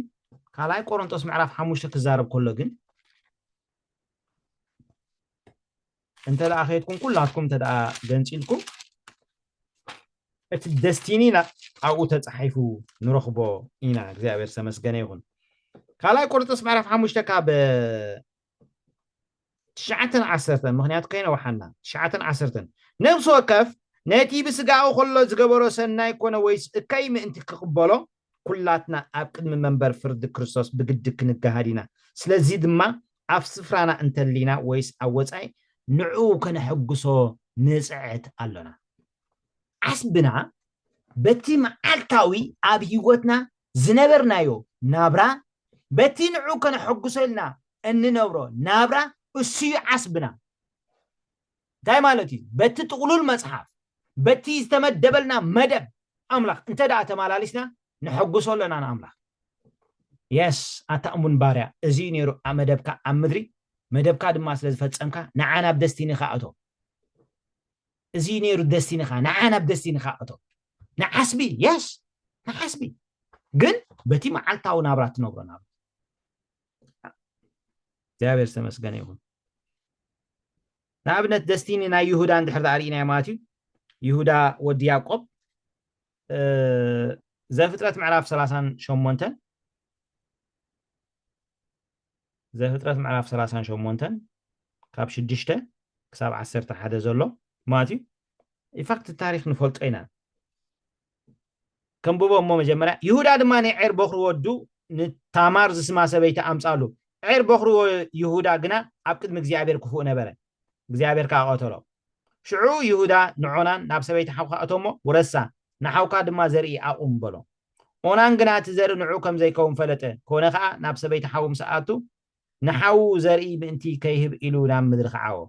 ካልኣይ ቆሮንጦስ ምዕራፍ ሓሙሽተ ክዛረብ ከሎ ግን፣ እንተ ደኣ ከይድኩም ኩላትኩም እንተ ደኣ ገንፂልኩም፣ እቲ ደስቲኒና ኣብኡ ተፃሒፉ ንረኽቦ ኢና። እግዚኣብሔር ዝተመስገነ ይኹን። ካልኣይ ቆሮንጦስ ምዕራፍ ሓሙሽተ ካብ ትሽዓተን ዓሰርተን፣ ምኽንያቱ ከይነውሓና፣ ትሽዓተን ዓሰርተን፣ ነብሲ ወከፍ ነቲ ብስጋኡ ከሎ ዝገበሮ ሰናይ ኮነ ወይስ እከይ ምእንቲ ክቕበሎ፣ ኩላትና ኣብ ቅድሚ መንበር ፍርዲ ክርስቶስ ብግዲ ክንገሃድ ኢና። ስለዚ ድማ ኣብ ስፍራና እንተሊና ወይስ ኣብ ወጻኢ ንዕኡ ከነሐጉሶ ንጽዕት ኣሎና። ዓስብና በቲ መዓልታዊ ኣብ ህይወትና ዝነበርናዮ ናብራ፣ በቲ ንዑ ከነሐጉሶ ኢልና እንነብሮ ናብራ፣ እሱ እዩ ዓስብና። እንታይ ማለት እዩ? በቲ ጥቕሉል መጽሓፍ፣ በቲ ዝተመደበልና መደብ ኣምላኽ እንተ ደኣ ተመላሊስና፣ ነሐጉሶ ኣለና ንኣምላኽ። የስ፣ ኣታ እሙን ባርያ፣ እዚ እዩ ነይሩ ኣብ መደብካ ኣብ ምድሪ፣ መደብካ ድማ ስለ ዝፈጸምካ፣ ንዓ ናብ ደስቲኒኻ እቶ። እዚ እዩ ነይሩ ደስቲኒኻ፣ ንዓ ናብ ደስቲኒኻ እቶ። ንዓስቢ፣ የስ፣ ንዓስቢ። ግን በቲ መዓልታዊ ናብራ ትነብሮ ናብራ። እግዚኣብሔር ዝተመስገነ ይኹን። ንኣብነት ደስቲኒ ናይ ይሁዳ እንድሕር ደኣ ርኢናዮ ማለት እዩ። ይሁዳ ወዲ ያዕቆብ፣ እ፣ ዘፍጥረት ምዕራፍ ሰላሳን ሸሞንተን፣ ዘፍጥረት ምዕራፍ ሰላሳን ሸሞንተን ካብ ሽዱሽተ ክሳብ ዓሰርተ ሓደ ዘሎ ማለት እዩ። ኢንፋክት ታሪኽ ንፈልጦ ኢና። ከንብቦ እሞ መጀመርያ፣ ይሁዳ ድማ ናይ ዔር በኹሪ ወዱ ንታማር ዝስማ ሰበይቲ ኣምጻሉ። ዔር በኹሪ ወ-፣ ይሁዳ ግና ኣብ ቅድሚ እግዚኣብሔር ክፉእ ነበረ፣ እግዚኣብሔር ከኣ ቀተሎ። ሽዑ ይሁዳ ንዖናን ናብ ሰበይቲ ሓውካ እቶሞ፣ ውረሳ፣ ንሓውካ ድማ ዘርኢ ኣቑም በሎ። ኦናን ግና እቲ ዘርኢ ንዑ ከም ዘይከውን ፈለጠ። ኮነ ኸኣ ናብ ሰበይቲ ሓዉ ምስ ኣቱ፣ ንሓዉ ዘርኢ ምእንቲ ከይህብ ኢሉ ናብ ምድሪ ኸዓዎ።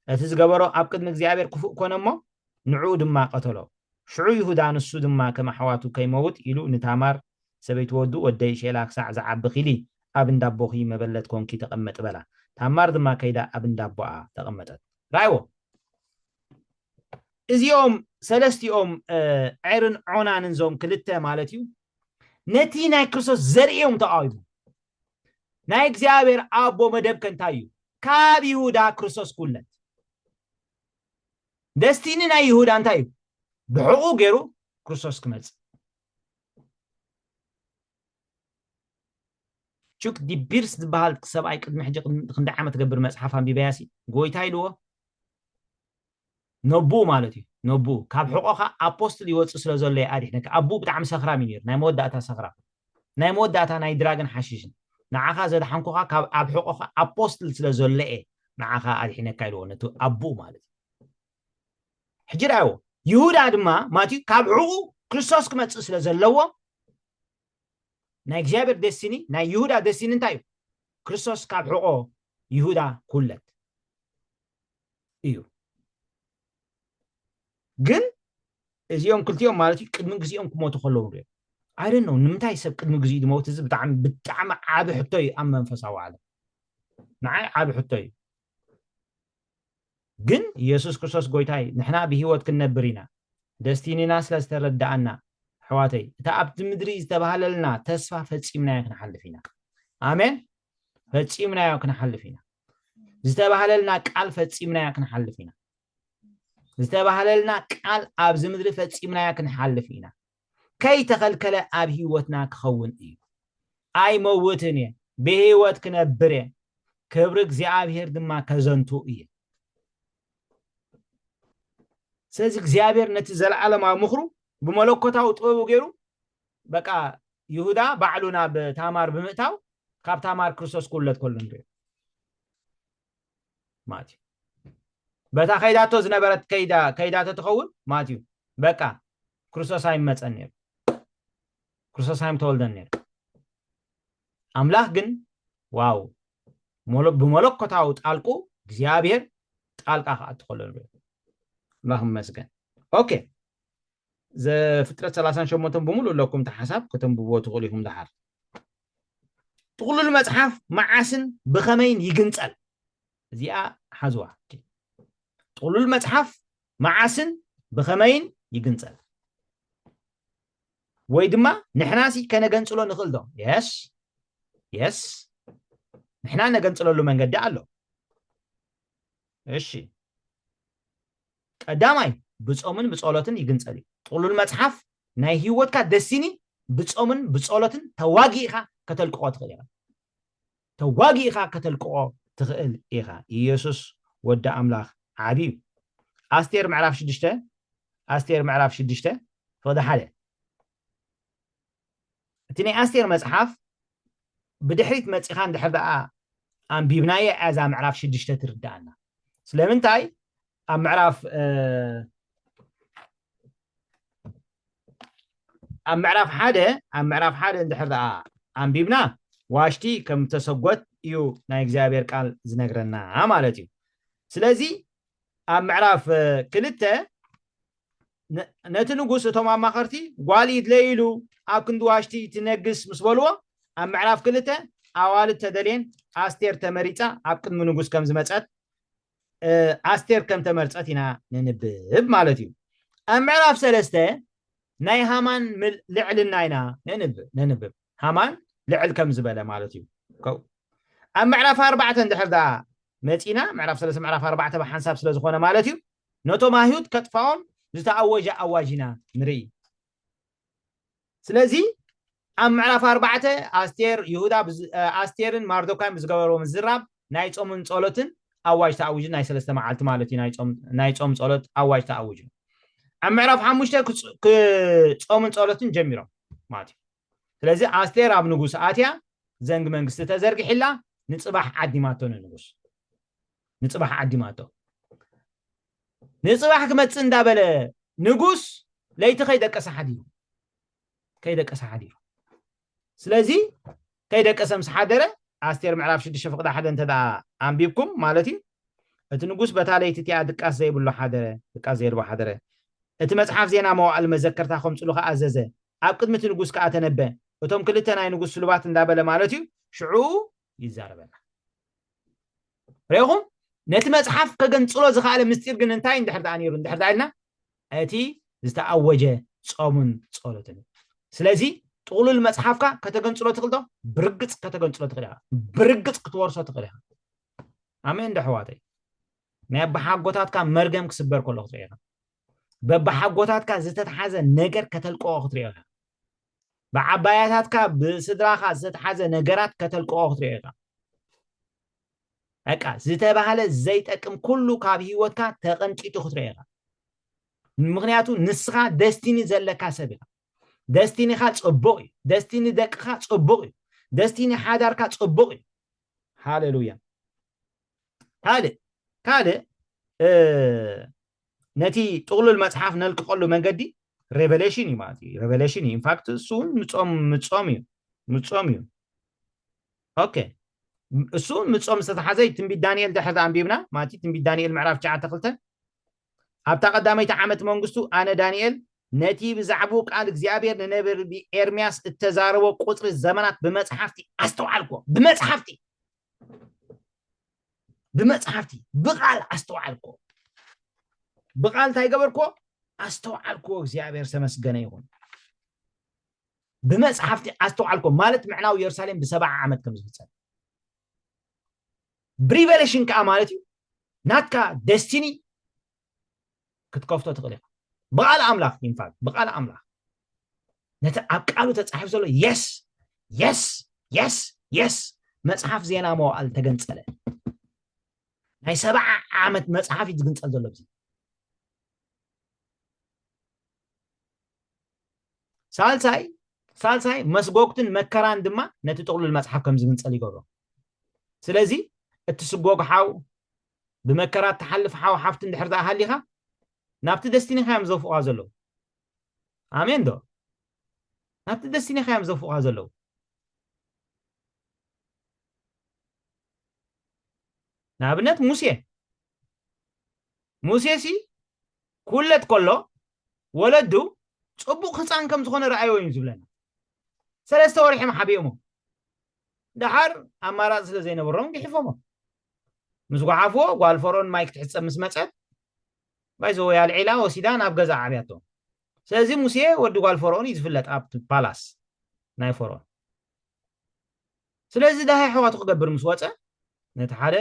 እቲ ዝገበሮ ኣብ ቅድሚ እግዚኣብሔር ክፉእ ኮነ እሞ፣ ንዕኡ ድማ ቀተሎ። ሽዑ ይሁዳ ንሱ ድማ ከም ኣሕዋቱ ከይመውት ኢሉ ንታማር ሰበይቲ ወዱ፣ "ወደይ ሼላ ክሳዕ ዝዓቢ ኺዲ ኣብ እንዳ ኣቦኺ መበለት ኮንኪ ተቐመጢ" በላ። ታማር ድማ ከይዳ ኣብ እንዳ ኣቦኣ ተቐመጠት። ራእይዎ። እዚኦም ሰለስቲኦም፣ እ፣ ዔርን ዖናንን እዞም ክልተ ማለት እዩ፣ ነቲ ናይ ክርስቶስ ዘርኢ እዮም ተቓዊሞም። ናይ እግዚኣብሔር ኣቦ መደብ ከ እንታይ እዩ? ካብ ይሁዳ ክርስቶስ ክውለድ። ደስቲኒ ናይ ይሁዳ እንታይ እዩ? ብሕቑ ገይሩ ክርስቶስ ክመጽእ። ቹክ ዲቢርስ ዝበሃል ሰብኣይ ቅድሚ ሕጂ ቅድሚ ክንደይ ዓመት ገብር መጽሓፍ ኣንቢበያ ሲ፣ ጎይታ ኢልዎ፣ ነብኡ ማለት እዩ። ነብኡ ካብ ሕቖኻ ኣፖስትል ይወጽእ ስለ ዘሎ እየ ኣድሒነካ። ኣቦኡ ብጣዕሚ ሰኽራም እዩ ነይሩ፣ ናይ መወዳእታ ሰኽራም፣ ናይ መወዳእታ ናይ ድራግን ሓሽሽን። ንዓኻ ዘድሓንኩኻ ካብ ኣብ ሕቖኻ ኣፖስትል ስለ ዘሎ እየ ንዓኻ ኣድሒነካ ኢልዎ፣ ነቲ ኣቦኡ ማለት እዩ። ሕጂ ደኣዎ፣ ይሁዳ ድማ ማትዩ ካብ ሕቑ ክርስቶስ ክመጽእ ስለ ዘለዎ፣ ናይ እግዚኣብሔር ደስቲኒ፣ ናይ ይሁዳ ደስቲኒ እንታይ እዩ? ክርስቶስ ካብ ሕቖ ይሁዳ ክውለድ እዩ። ግን እዚኦም ክልቲኦም ማለት እዩ ቅድሚ ግዜኦም ክሞቱ ከለዉ ንሪኦም። I don't know ንምንታይ ሰብ ቅድሚ ግዜኡ ዝመውት፣ እዚ ብጣዕሚ፣ ብጣዕሚ ዓቢ ሕቶ እዩ ኣብ መንፈሳዊ ዓለም። ንዓይ ዓቢ ሕቶ እዩ። ግን ኢየሱስ ክርስቶስ ጎይታይ፣ ንሕና ብህይወት ክንነብር ኢና። ደስቲኒና ስለ ዝተረዳኣና፣ ኣሕዋተይ፣ እታ ኣብቲ ምድሪ ዝተባህለልና ተስፋ ፈጺምናዮ ክንሓልፍ ኢና። ኣሜን። ፈጺምናዮ ክንሓልፍ ኢና። ዝተባህለልና ቃል ፈጺምናዮ ክንሓልፍ ኢና። ዝተባህለልና ቃል ኣብዚ ምድሪ ፈጺምናዮ ክንሓልፍ ኢና። ከይተኸልከለ ኣብ ህይወትና ክኸውን እዩ። ኣይመውትን እየ፣ ብህይወት ክነብር እየ፣ ክብሪ እግዚኣብሔር ድማ ከዘንቱ እየ። ስለዚ እግዚኣብሔር ነቲ ዘለዓለማዊ ምኽሩ ብመለኮታዊ ጥበቡ ገይሩ በቃ ይሁዳ ባዕሉ ናብ ታማር ብምእታው ካብ ታማር ክርስቶስ ክውለድ ከሎ ንሪኦ ማለት እዩ። በታ ከይዳቶ ዝነበረት ከይዳ ከይዳቶ ትኸውን ማለት እዩ። በቃ ክርስቶስ ኣይመፀን ነይሩ። ክርስቶስ ኣይምተወልደን ነይሩ። ኣምላኽ ግን ዋው መሎ- ብመለኮታዊ ጣልቁ እግዚኣብሔር ጣልቃ ክኣቱ ከሎ ንሪኦ። ኣምላኽ ይመስገን። ኦኬ፣ ዘፍጥረት ሰላሳን ሸሞንተን ብምሉእ ኣለኩም፣ እቲ ሓሳብ ከተንብብዎ ትኽእሉ ኢኹም። ደሓር ጥቕሉል መጽሓፍ መዓስን ብኸመይን ይግንጸል? እዚኣ ሓዝዋ። ጥቕሉል መጽሓፍ መዓስን ብኸመይን ይግንጸል? ወይ ድማ ንሕናሲ ከነገንጽሎ ንኽእል ዶ? የስ፣ የስ፣ ንሕና ነገንጽለሉ መንገዲ ኣሎ። እሺ፣ ቀዳማይ ብጾምን ብጸሎትን ይግንጸል እዩ። ጥቕሉል መጽሓፍ ናይ ህይወትካ ደስቲኒ ብጾምን ብጸሎትን ተዋጊእኻ ከተልቅቖ ትኽእል ኢኻ። ተዋጊእኻ ከተልቅቖ ትኽእል ኢኻ። ኢየሱስ ወዲ ኣምላኽ ዓቢ እዩ። ኣስቴር ምዕራፍ ሽዱሽተ፣ ኣስቴር ምዕራፍ ሽዱሽተ ፍቕዲ ሓደ። እቲ ናይ ኣስቴር መጽሓፍ ብድሕሪት መጺኻ እንድሕር ደኣ ኣንቢብናዮ እያ እዛ ምዕራፍ ሽዱሽተ ትርድኣና። ስለምንታይ ኣብ ምዕራፍ እ፣ ኣብ ምዕራፍ ሓደ ኣብ ምዕራፍ ሓደ እንድሕር ደኣ ኣንቢብና ዋሽቲ ከም ተሰጎት እዩ ናይ እግዚኣብሔር ቃል ዝነግረና ማለት እዩ። ስለዚ ኣብ ምዕራፍ እ፣ ክልተ ነ- ነቲ ንጉስ እቶም ኣማኸርቲ ጓል ይድለዩ ኢሉ ኣብ ክንዲ ዋሽቲ ትነግስ ምስ በልዎ ኣብ ምዕራፍ ክልተ ኣዋልድ ተደልየን ኣስቴር ተመሪፃ ኣብ ቅድሚ ንጉስ ከም ዝመፀት እ፣ ኣስቴር ከም ተመርፀት ኢና ንንብብ ማለት እዩ። ኣብ ምዕራፍ ሰለስተ ናይ ሃማን ምል- ልዕልና ኢና ነንብብ ነንብብ ሃማን ልዕል ከም ዝበለ ማለት እዩ። ከው- ኣብ ምዕራፍ ኣርባዕተ እንድሕር ደኣ መፂና ምዕራፍ ሰለስተ ምዕራፍ ኣርባዕተ ብሓንሳብ ስለ ዝኾነ ማለት እዩ ነቶም ኣይሁድ ከጥፋኦም ዝተኣወጀ ኣዋጅ ኢና ንርኢ። ስለዚ ኣብ ምዕራፍ ኣርባዕተ ኣስቴር ይሁዳ ብዝ- ኣስቴርን ማርዶካይን ብዝገበርዎ ምዝራብ ናይ ጾምን ጸሎትን ኣዋጅ ተኣዊጁ ናይ ሰለስተ መዓልቲ ማለት እዩ ናይ ጾም- ናይ ጾም ጸሎት ኣዋጅ ተኣዊጁ ኣብ ምዕራፍ ሓሙሽተ ክጽ- ክ- ጾምን ጸሎትን ጀሚሮም ማለት እዩ። ስለዚ ኣስቴር ኣብ ንጉስ ኣትያ ዘንግ መንግስቲ ተዘርጊሒላ ንጽባሕ ዓዲማቶ ንንጉስ ንጽባሕ ዓዲማቶ ንጽባሕ ክመጽእ እንዳበለ ንጉስ ለይቲ ከይደቀሰ ሓዲሩ ከይደቀሰ ሓዲሩ ስለዚ ከይደቀሰ ምስ ሓደረ ኣስቴር ምዕራፍ ሽዱሽተ ፍቕዲ ሓደ እንተ ደኣ ኣንቢብኩም ማለት እዩ እቲ ንጉስ በታ ለይቲ እቲኣ ድቃስ ዘይብሉ ሓደረ ድቃስ ዘይልቦ ሓደረ እቲ መጽሓፍ ዜና መዋእል መዘከርታ ከምፅሉ ከዓ ኣዘዘ ኣብ ቅድሚ እቲ ንጉስ ከዓ ተነበ እቶም ክልተ ናይ ንጉስ ስሉባት እንዳበለ ማለት እዩ ሽዑ ይዛረበና ርኢኹም ነቲ መፅሓፍ ከገንፅሎ ዝኸኣለ ምስጢር ግን እንታይ እንድሕር ደኣ ነይሩ እንድሕር ደኣ ኢልና እቲ ዝተኣወጀ ፆምን ፆሎትን እዩ ስለዚ ጥቕሉል መፅሓፍካ ከተገንፅሎ ትኽእል ዶ ብርግፅ ከተገንፅሎ ትኽእል ኢኻ ብርግፅ ክትወርሶ ትኽእል ኢኻ ኣሜን ዶ ኣሕዋተይ ናይ ኣባሓጎታትካ መርገም ክስበር ከሎ ክትርኢ ኢኻ በባሓጎታትካ ዝተትሓዘ ነገር ከተልቅቖ ክትርኢ ኢኻ ብዓባያታትካ ብስድራኻ ዝተትሓዘ ነገራት ከተልቅቖ ክትርኢ ኢኻ በቃ ዝተባህለ ዘይጠቅም ኩሉ ካብ ህይወትካ ተቐንጢጡ ክትርኢ ኢኻ ምክንያቱ ንስኻ ደስቲኒ ዘለካ ሰብ ኢኻ ደስቲኒኻ ፅቡቕ እዩ ደስቲኒ ደቅኻ ፅቡቕ እዩ ደስቲኒ ሓዳርካ ፅቡቕ እዩ ሃሌሉያ ካልእ ካልእ እ፣ ነቲ ጥቕሉል መፅሓፍ ነልቅቐሉ መንገዲ ሬቨሌሽን እዩ ማለት እዩ ሬቨሌሽን እዩ ኢንፋክት እሱ እውን ምፆም ምፆም እዩ ምፆም እዩ ኦኬ እሱ እውን ምፆም ዝተተሓዘ እዩ ትንቢት ዳንኤል ድሕር ኣንቢብና ማለት እዩ ትንቢት ዳንኤል ምዕራፍ ትሽዓተ ክልተ ኣብታ ቀዳመይቲ ዓመት መንግስቱ ኣነ ዳንኤል ነቲ ብዛዕባኡ ቃል እግዚኣብሔር ንነብር ኤርምያስ እተዛረቦ ቁፅሪ ዘመናት ብመፅሓፍቲ ኣስተውዓልኩ ብመፅሓፍቲ ብመፅሓፍቲ ብቃል ኣስተውዓልኮ ብቃል እንታይ ገበርኮ ኣስተውዓልኮ እግዚኣብሔር ዝተመስገነ ይኹን ብመፅሓፍቲ ኣስተውዓልኮ ማለት ምዕናው ኢየሩሳሌም ብሰብዓ ዓመት ከም ዝፍፀም ብሪቨሌሽን ከዓ ማለት እዩ ናትካ ደስቲኒ ክትከፍቶ ትኽእል ኢኻ ብቃል ኣምላኽ ኢንፋክት ብቃል ኣምላኽ ነቲ ኣብ ቃሉ ተፃሒፍ ዘሎ የስ የስ የስ የስ መፅሓፍ ዜና መዋእል ተገንፀለ ናይ ሰብዓ ዓመት መፅሓፍ እዩ ዝግንፀል ዘሎ ዚ ሳልሳይ ሳልሳይ መስጎግትን መከራን ድማ ነቲ ጥቕሉል መጽሓፍ ከም ዝግንጸል ይገብሮ። ስለዚ እትስጎግ ሓው፣ ብመከራ እትሓልፍ ሓው ሓፍቲ እንድሕር ደኣ ሃሊኻ፣ ናብቲ ደስቲኒኻ እዮም ዘፍቑኻ ዘለዉ። ኣሜን ዶ? ናብቲ ደስቲኒኻ እዮም ዘፍቑኻ ዘለዉ። ንኣብነት ሙሴ፣ ሙሴ ሲ ክውለድ ከሎ ወለዱ ጽቡቕ ህፃን ከም ዝኾነ ረኣዮ እዩ ዝብለና። ሰለስተ ወርሒ እዮም ሓቢኦሞ። ደሓር ኣማራፂ ስለ ዘይነበሮም ግሒፎሞ። ምስ ጓሓፍዎ ጓል ፈርኦን ማይ ክትሕፀብ ምስ መፀት ባይዘወይ ኣልዒላ ወሲዳ ናብ ገዛ ዓብያቶ። ስለዚ ሙሴ ወዲ ጓል ፈርኦን እዩ ዝፍለጥ ኣብቲ ፓላስ ናይ ፈርኦን። ስለዚ ደሃይ ኣሕዋቱ ክገብር ምስ ወፀ ነቲ ሓደ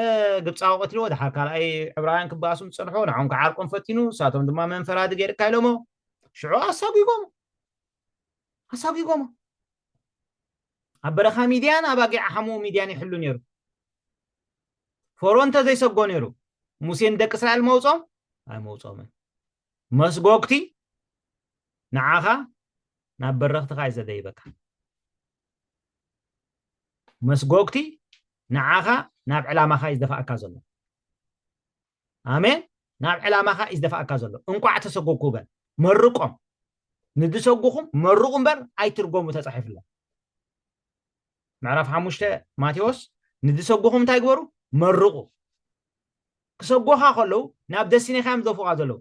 ግብፃዊ ቀትልዎ፣ ደሓር ካልኣይ ዕብራውያን ክበኣሱ ምስ ፀንሖ ንዖም ክዓርቆም ፈቲኑ፣ ንሳቶም ድማ መንፈራዲ ገይርካ ኢሎሞ ሽዑ ኣሳጒጎሞ። ኣሳጒጎሞ። ኣብ በረኻ ሚድያን ኣባጊዕ ሓሙ ሚድያን ይሕሉ ነይሩ። ፈርኦን እንተዘይሰጎ ነይሩ ሙሴ ንደቂ እስራኤል መውፅኦም ኣይመውፅኦምን። መስጎግቲ ንዓኻ ናብ በረኽትኻ እዩ ዘደይበካ። መስጎግቲ ንዓኻ ናብ ዕላማኻ እዩ ዝደፋእካ ዘሎ። ኣሜን። ናብ ዕላማኻ እዩ ዝደፋእካ ዘሎ። እንቋዕ ተሰጎግኩ በል። መርቆም። ንድሰጉኹም መርቑ እምበር ኣይትርጎሙ ተጻሒፉ ኣሎ። ምዕራፍ ሓሙሽተ ማቴዎስ፣ ንድሰጉኹም እንታይ ግበሩ? መርቑ። ክሰጎኻ ከለዉ ናብ ደስቲኒኻ እዮም ዘፉኻ ዘለዉ።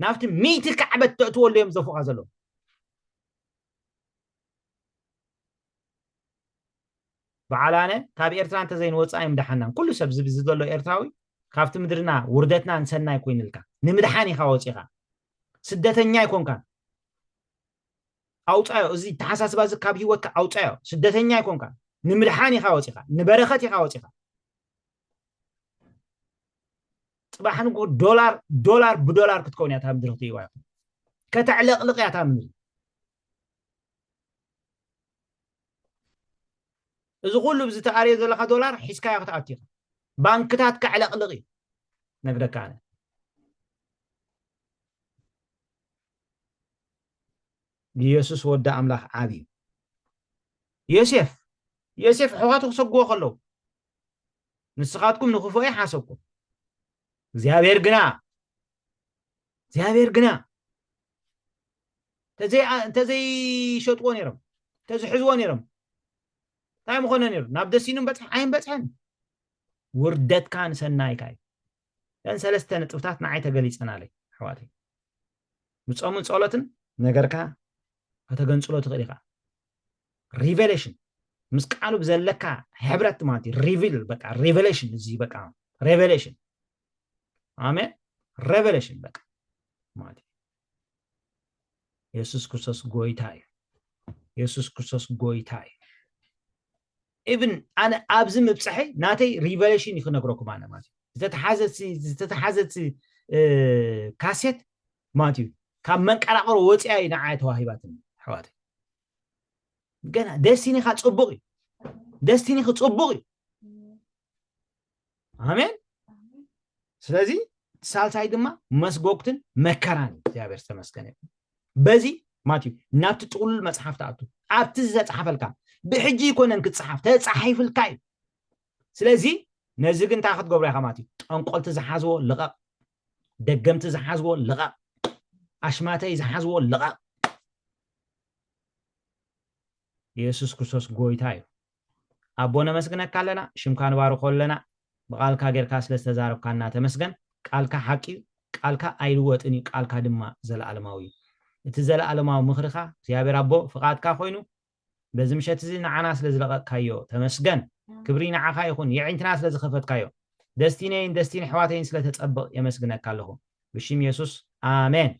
ናብቲ ሚእቲ ካዕበት ተእትወሉ እዮም ዘፉኻ ዘለዉ። በዓል ኣነ ካብ ኤርትራ እንተዘይንወፅእ ኣይምድሓናን። ኩሉ ሰብ ዝብዚ ዘሎ ኤርትራዊ ካብቲ ምድርና ውርደትና ንሰናይ ኮይኑልካ ንምድሓን ኢኻ ወፂኻ። ስደተኛ ኣይኮንካን። ኣውፃዮ፣ እዚ ተሓሳስባ እዚ ካብ ህይወትካ ኣውፃዮ። ስደተኛ ኣይኮንካን። ንምድሓን ኢኻ ወፂኻ፣ ንበረኸት ኢኻ ወፂኻ። ፅባሕ ንግሆ ዶላር ዶላር ብዶላር ክትከውን እያ እታ ምድሪ ክትይዋ ኢኹም። ከተዕለቕልቕ እያ እታ ምድሪ። እዚ ኩሉ ብዝተኣርየ ዘለካ ዶላር ሒዝካዮ ክትኣቱ ኢኻ። ባንክታት ከዕለቕልቕ እዩ ነግረካ ኣነ። ኢየሱስ ወዲ ኣምላኽ ዓቢ እዩ። ዮሴፍ ዮሴፍ ኣሕዋቱ ክሰግዎ ከለዉ ንስኻትኩም ንክፉኤ ሓሰብኩም፣ እግዚኣብሔር ግና እግዚኣብሔር ግና እንተዘይሸጥዎ ነይሮም፣ እንተዝሕዝዎ ነይሮም እንታይ ምኾነ ነይሩ? ናብ ደሲኑ በፅሕ ኣይንበፅሐን። ውርደትካ ንሰናይካ እዩ። እተን ሰለስተ ነጥብታት ንዓይ ተገሊፀናለይ ኣሕዋተይ። ብፆምን ፆሎትን ነገርካ ከተገንፅሎ ትኽእል ኢኻ። ሪቨሌሽን ምስ ቃሉ ብዘለካ ሕብረት ማለት እዩ። ሪቪል በቃ ሪቨሌሽን እዚ በቃ ሬቨሌሽን ኣሜን። ሬቨሌሽን በቃ ማለት እዩ። የሱስ ክርስቶስ ጎይታ እዩ። የሱስ ክርስቶስ ጎይታ እዩ። ኢቭን ኣነ ኣብዚ ምብፅሐይ ናተይ ሪቨሌሽን እዩ ክነግረኩም ኣነ ማለት እዩ። ዝተተሓዘት ዝተተሓዘት ካሴት ማለት እዩ ካብ መንቀራቅሮ ወፂኣ እዩ ንዓይ ተዋሂባትኒ ኣሕዋተይ። ገና ደስቲኒኻ ፅቡቅ እዩ። ደስቲኒኺ ፅቡቅ እዩ። ኣሜን። ስለዚ ሳልሳይ ድማ መስጎግትን መከራን እዩ። እግዚኣብሔር ዝተመስገነ ይኹን። በዚ ማለት እዩ ናብቲ ጥቅሉል መፅሓፍ ትኣቱ። ኣብቲ ዝተፅሓፈልካ ብሕጂ ይኮነን ክትፅሓፍ ተፃሒፍልካ እዩ። ስለዚ ነዚ ግን እንታይ ክትገብሮ ኢኻ ማለት እዩ? ጠንቆልቲ ዝሓዝዎ ልቐቕ፣ ደገምቲ ዝሓዝዎ ልቐቕ፣ ኣሽማተይ ዝሓዝዎ ልቐቕ። የሱስ ክርስቶስ ጎይታ እዩ። ኣቦ ነመስግነካ ኣለና፣ ሽምካ ንባርኮ ኣለና። ብቃልካ ጌርካ ስለ ዝተዛረብካና ተመስገን። ቃልካ ሓቂ እዩ፣ ቃልካ ኣይልወጥን እዩ፣ ቃልካ ድማ ዘለኣለማዊ እዩ። እቲ ዘለኣለማዊ ምኽርኻ እግዚኣብሔር ኣቦ ፍቓድካ ኮይኑ በዚ ምሸት እዚ ንዓና ስለ ዝለቐቕካዮ ተመስገን። ክብሪ ንዓኻ ይኹን፣ የዒንትና ስለ ዝኸፈትካዮ። ደስቲነይን ደስቲን ኣሕዋተይን ስለ ተጸብቕ የመስግነካ ኣለኹ። ብሽም የሱስ ኣሜን።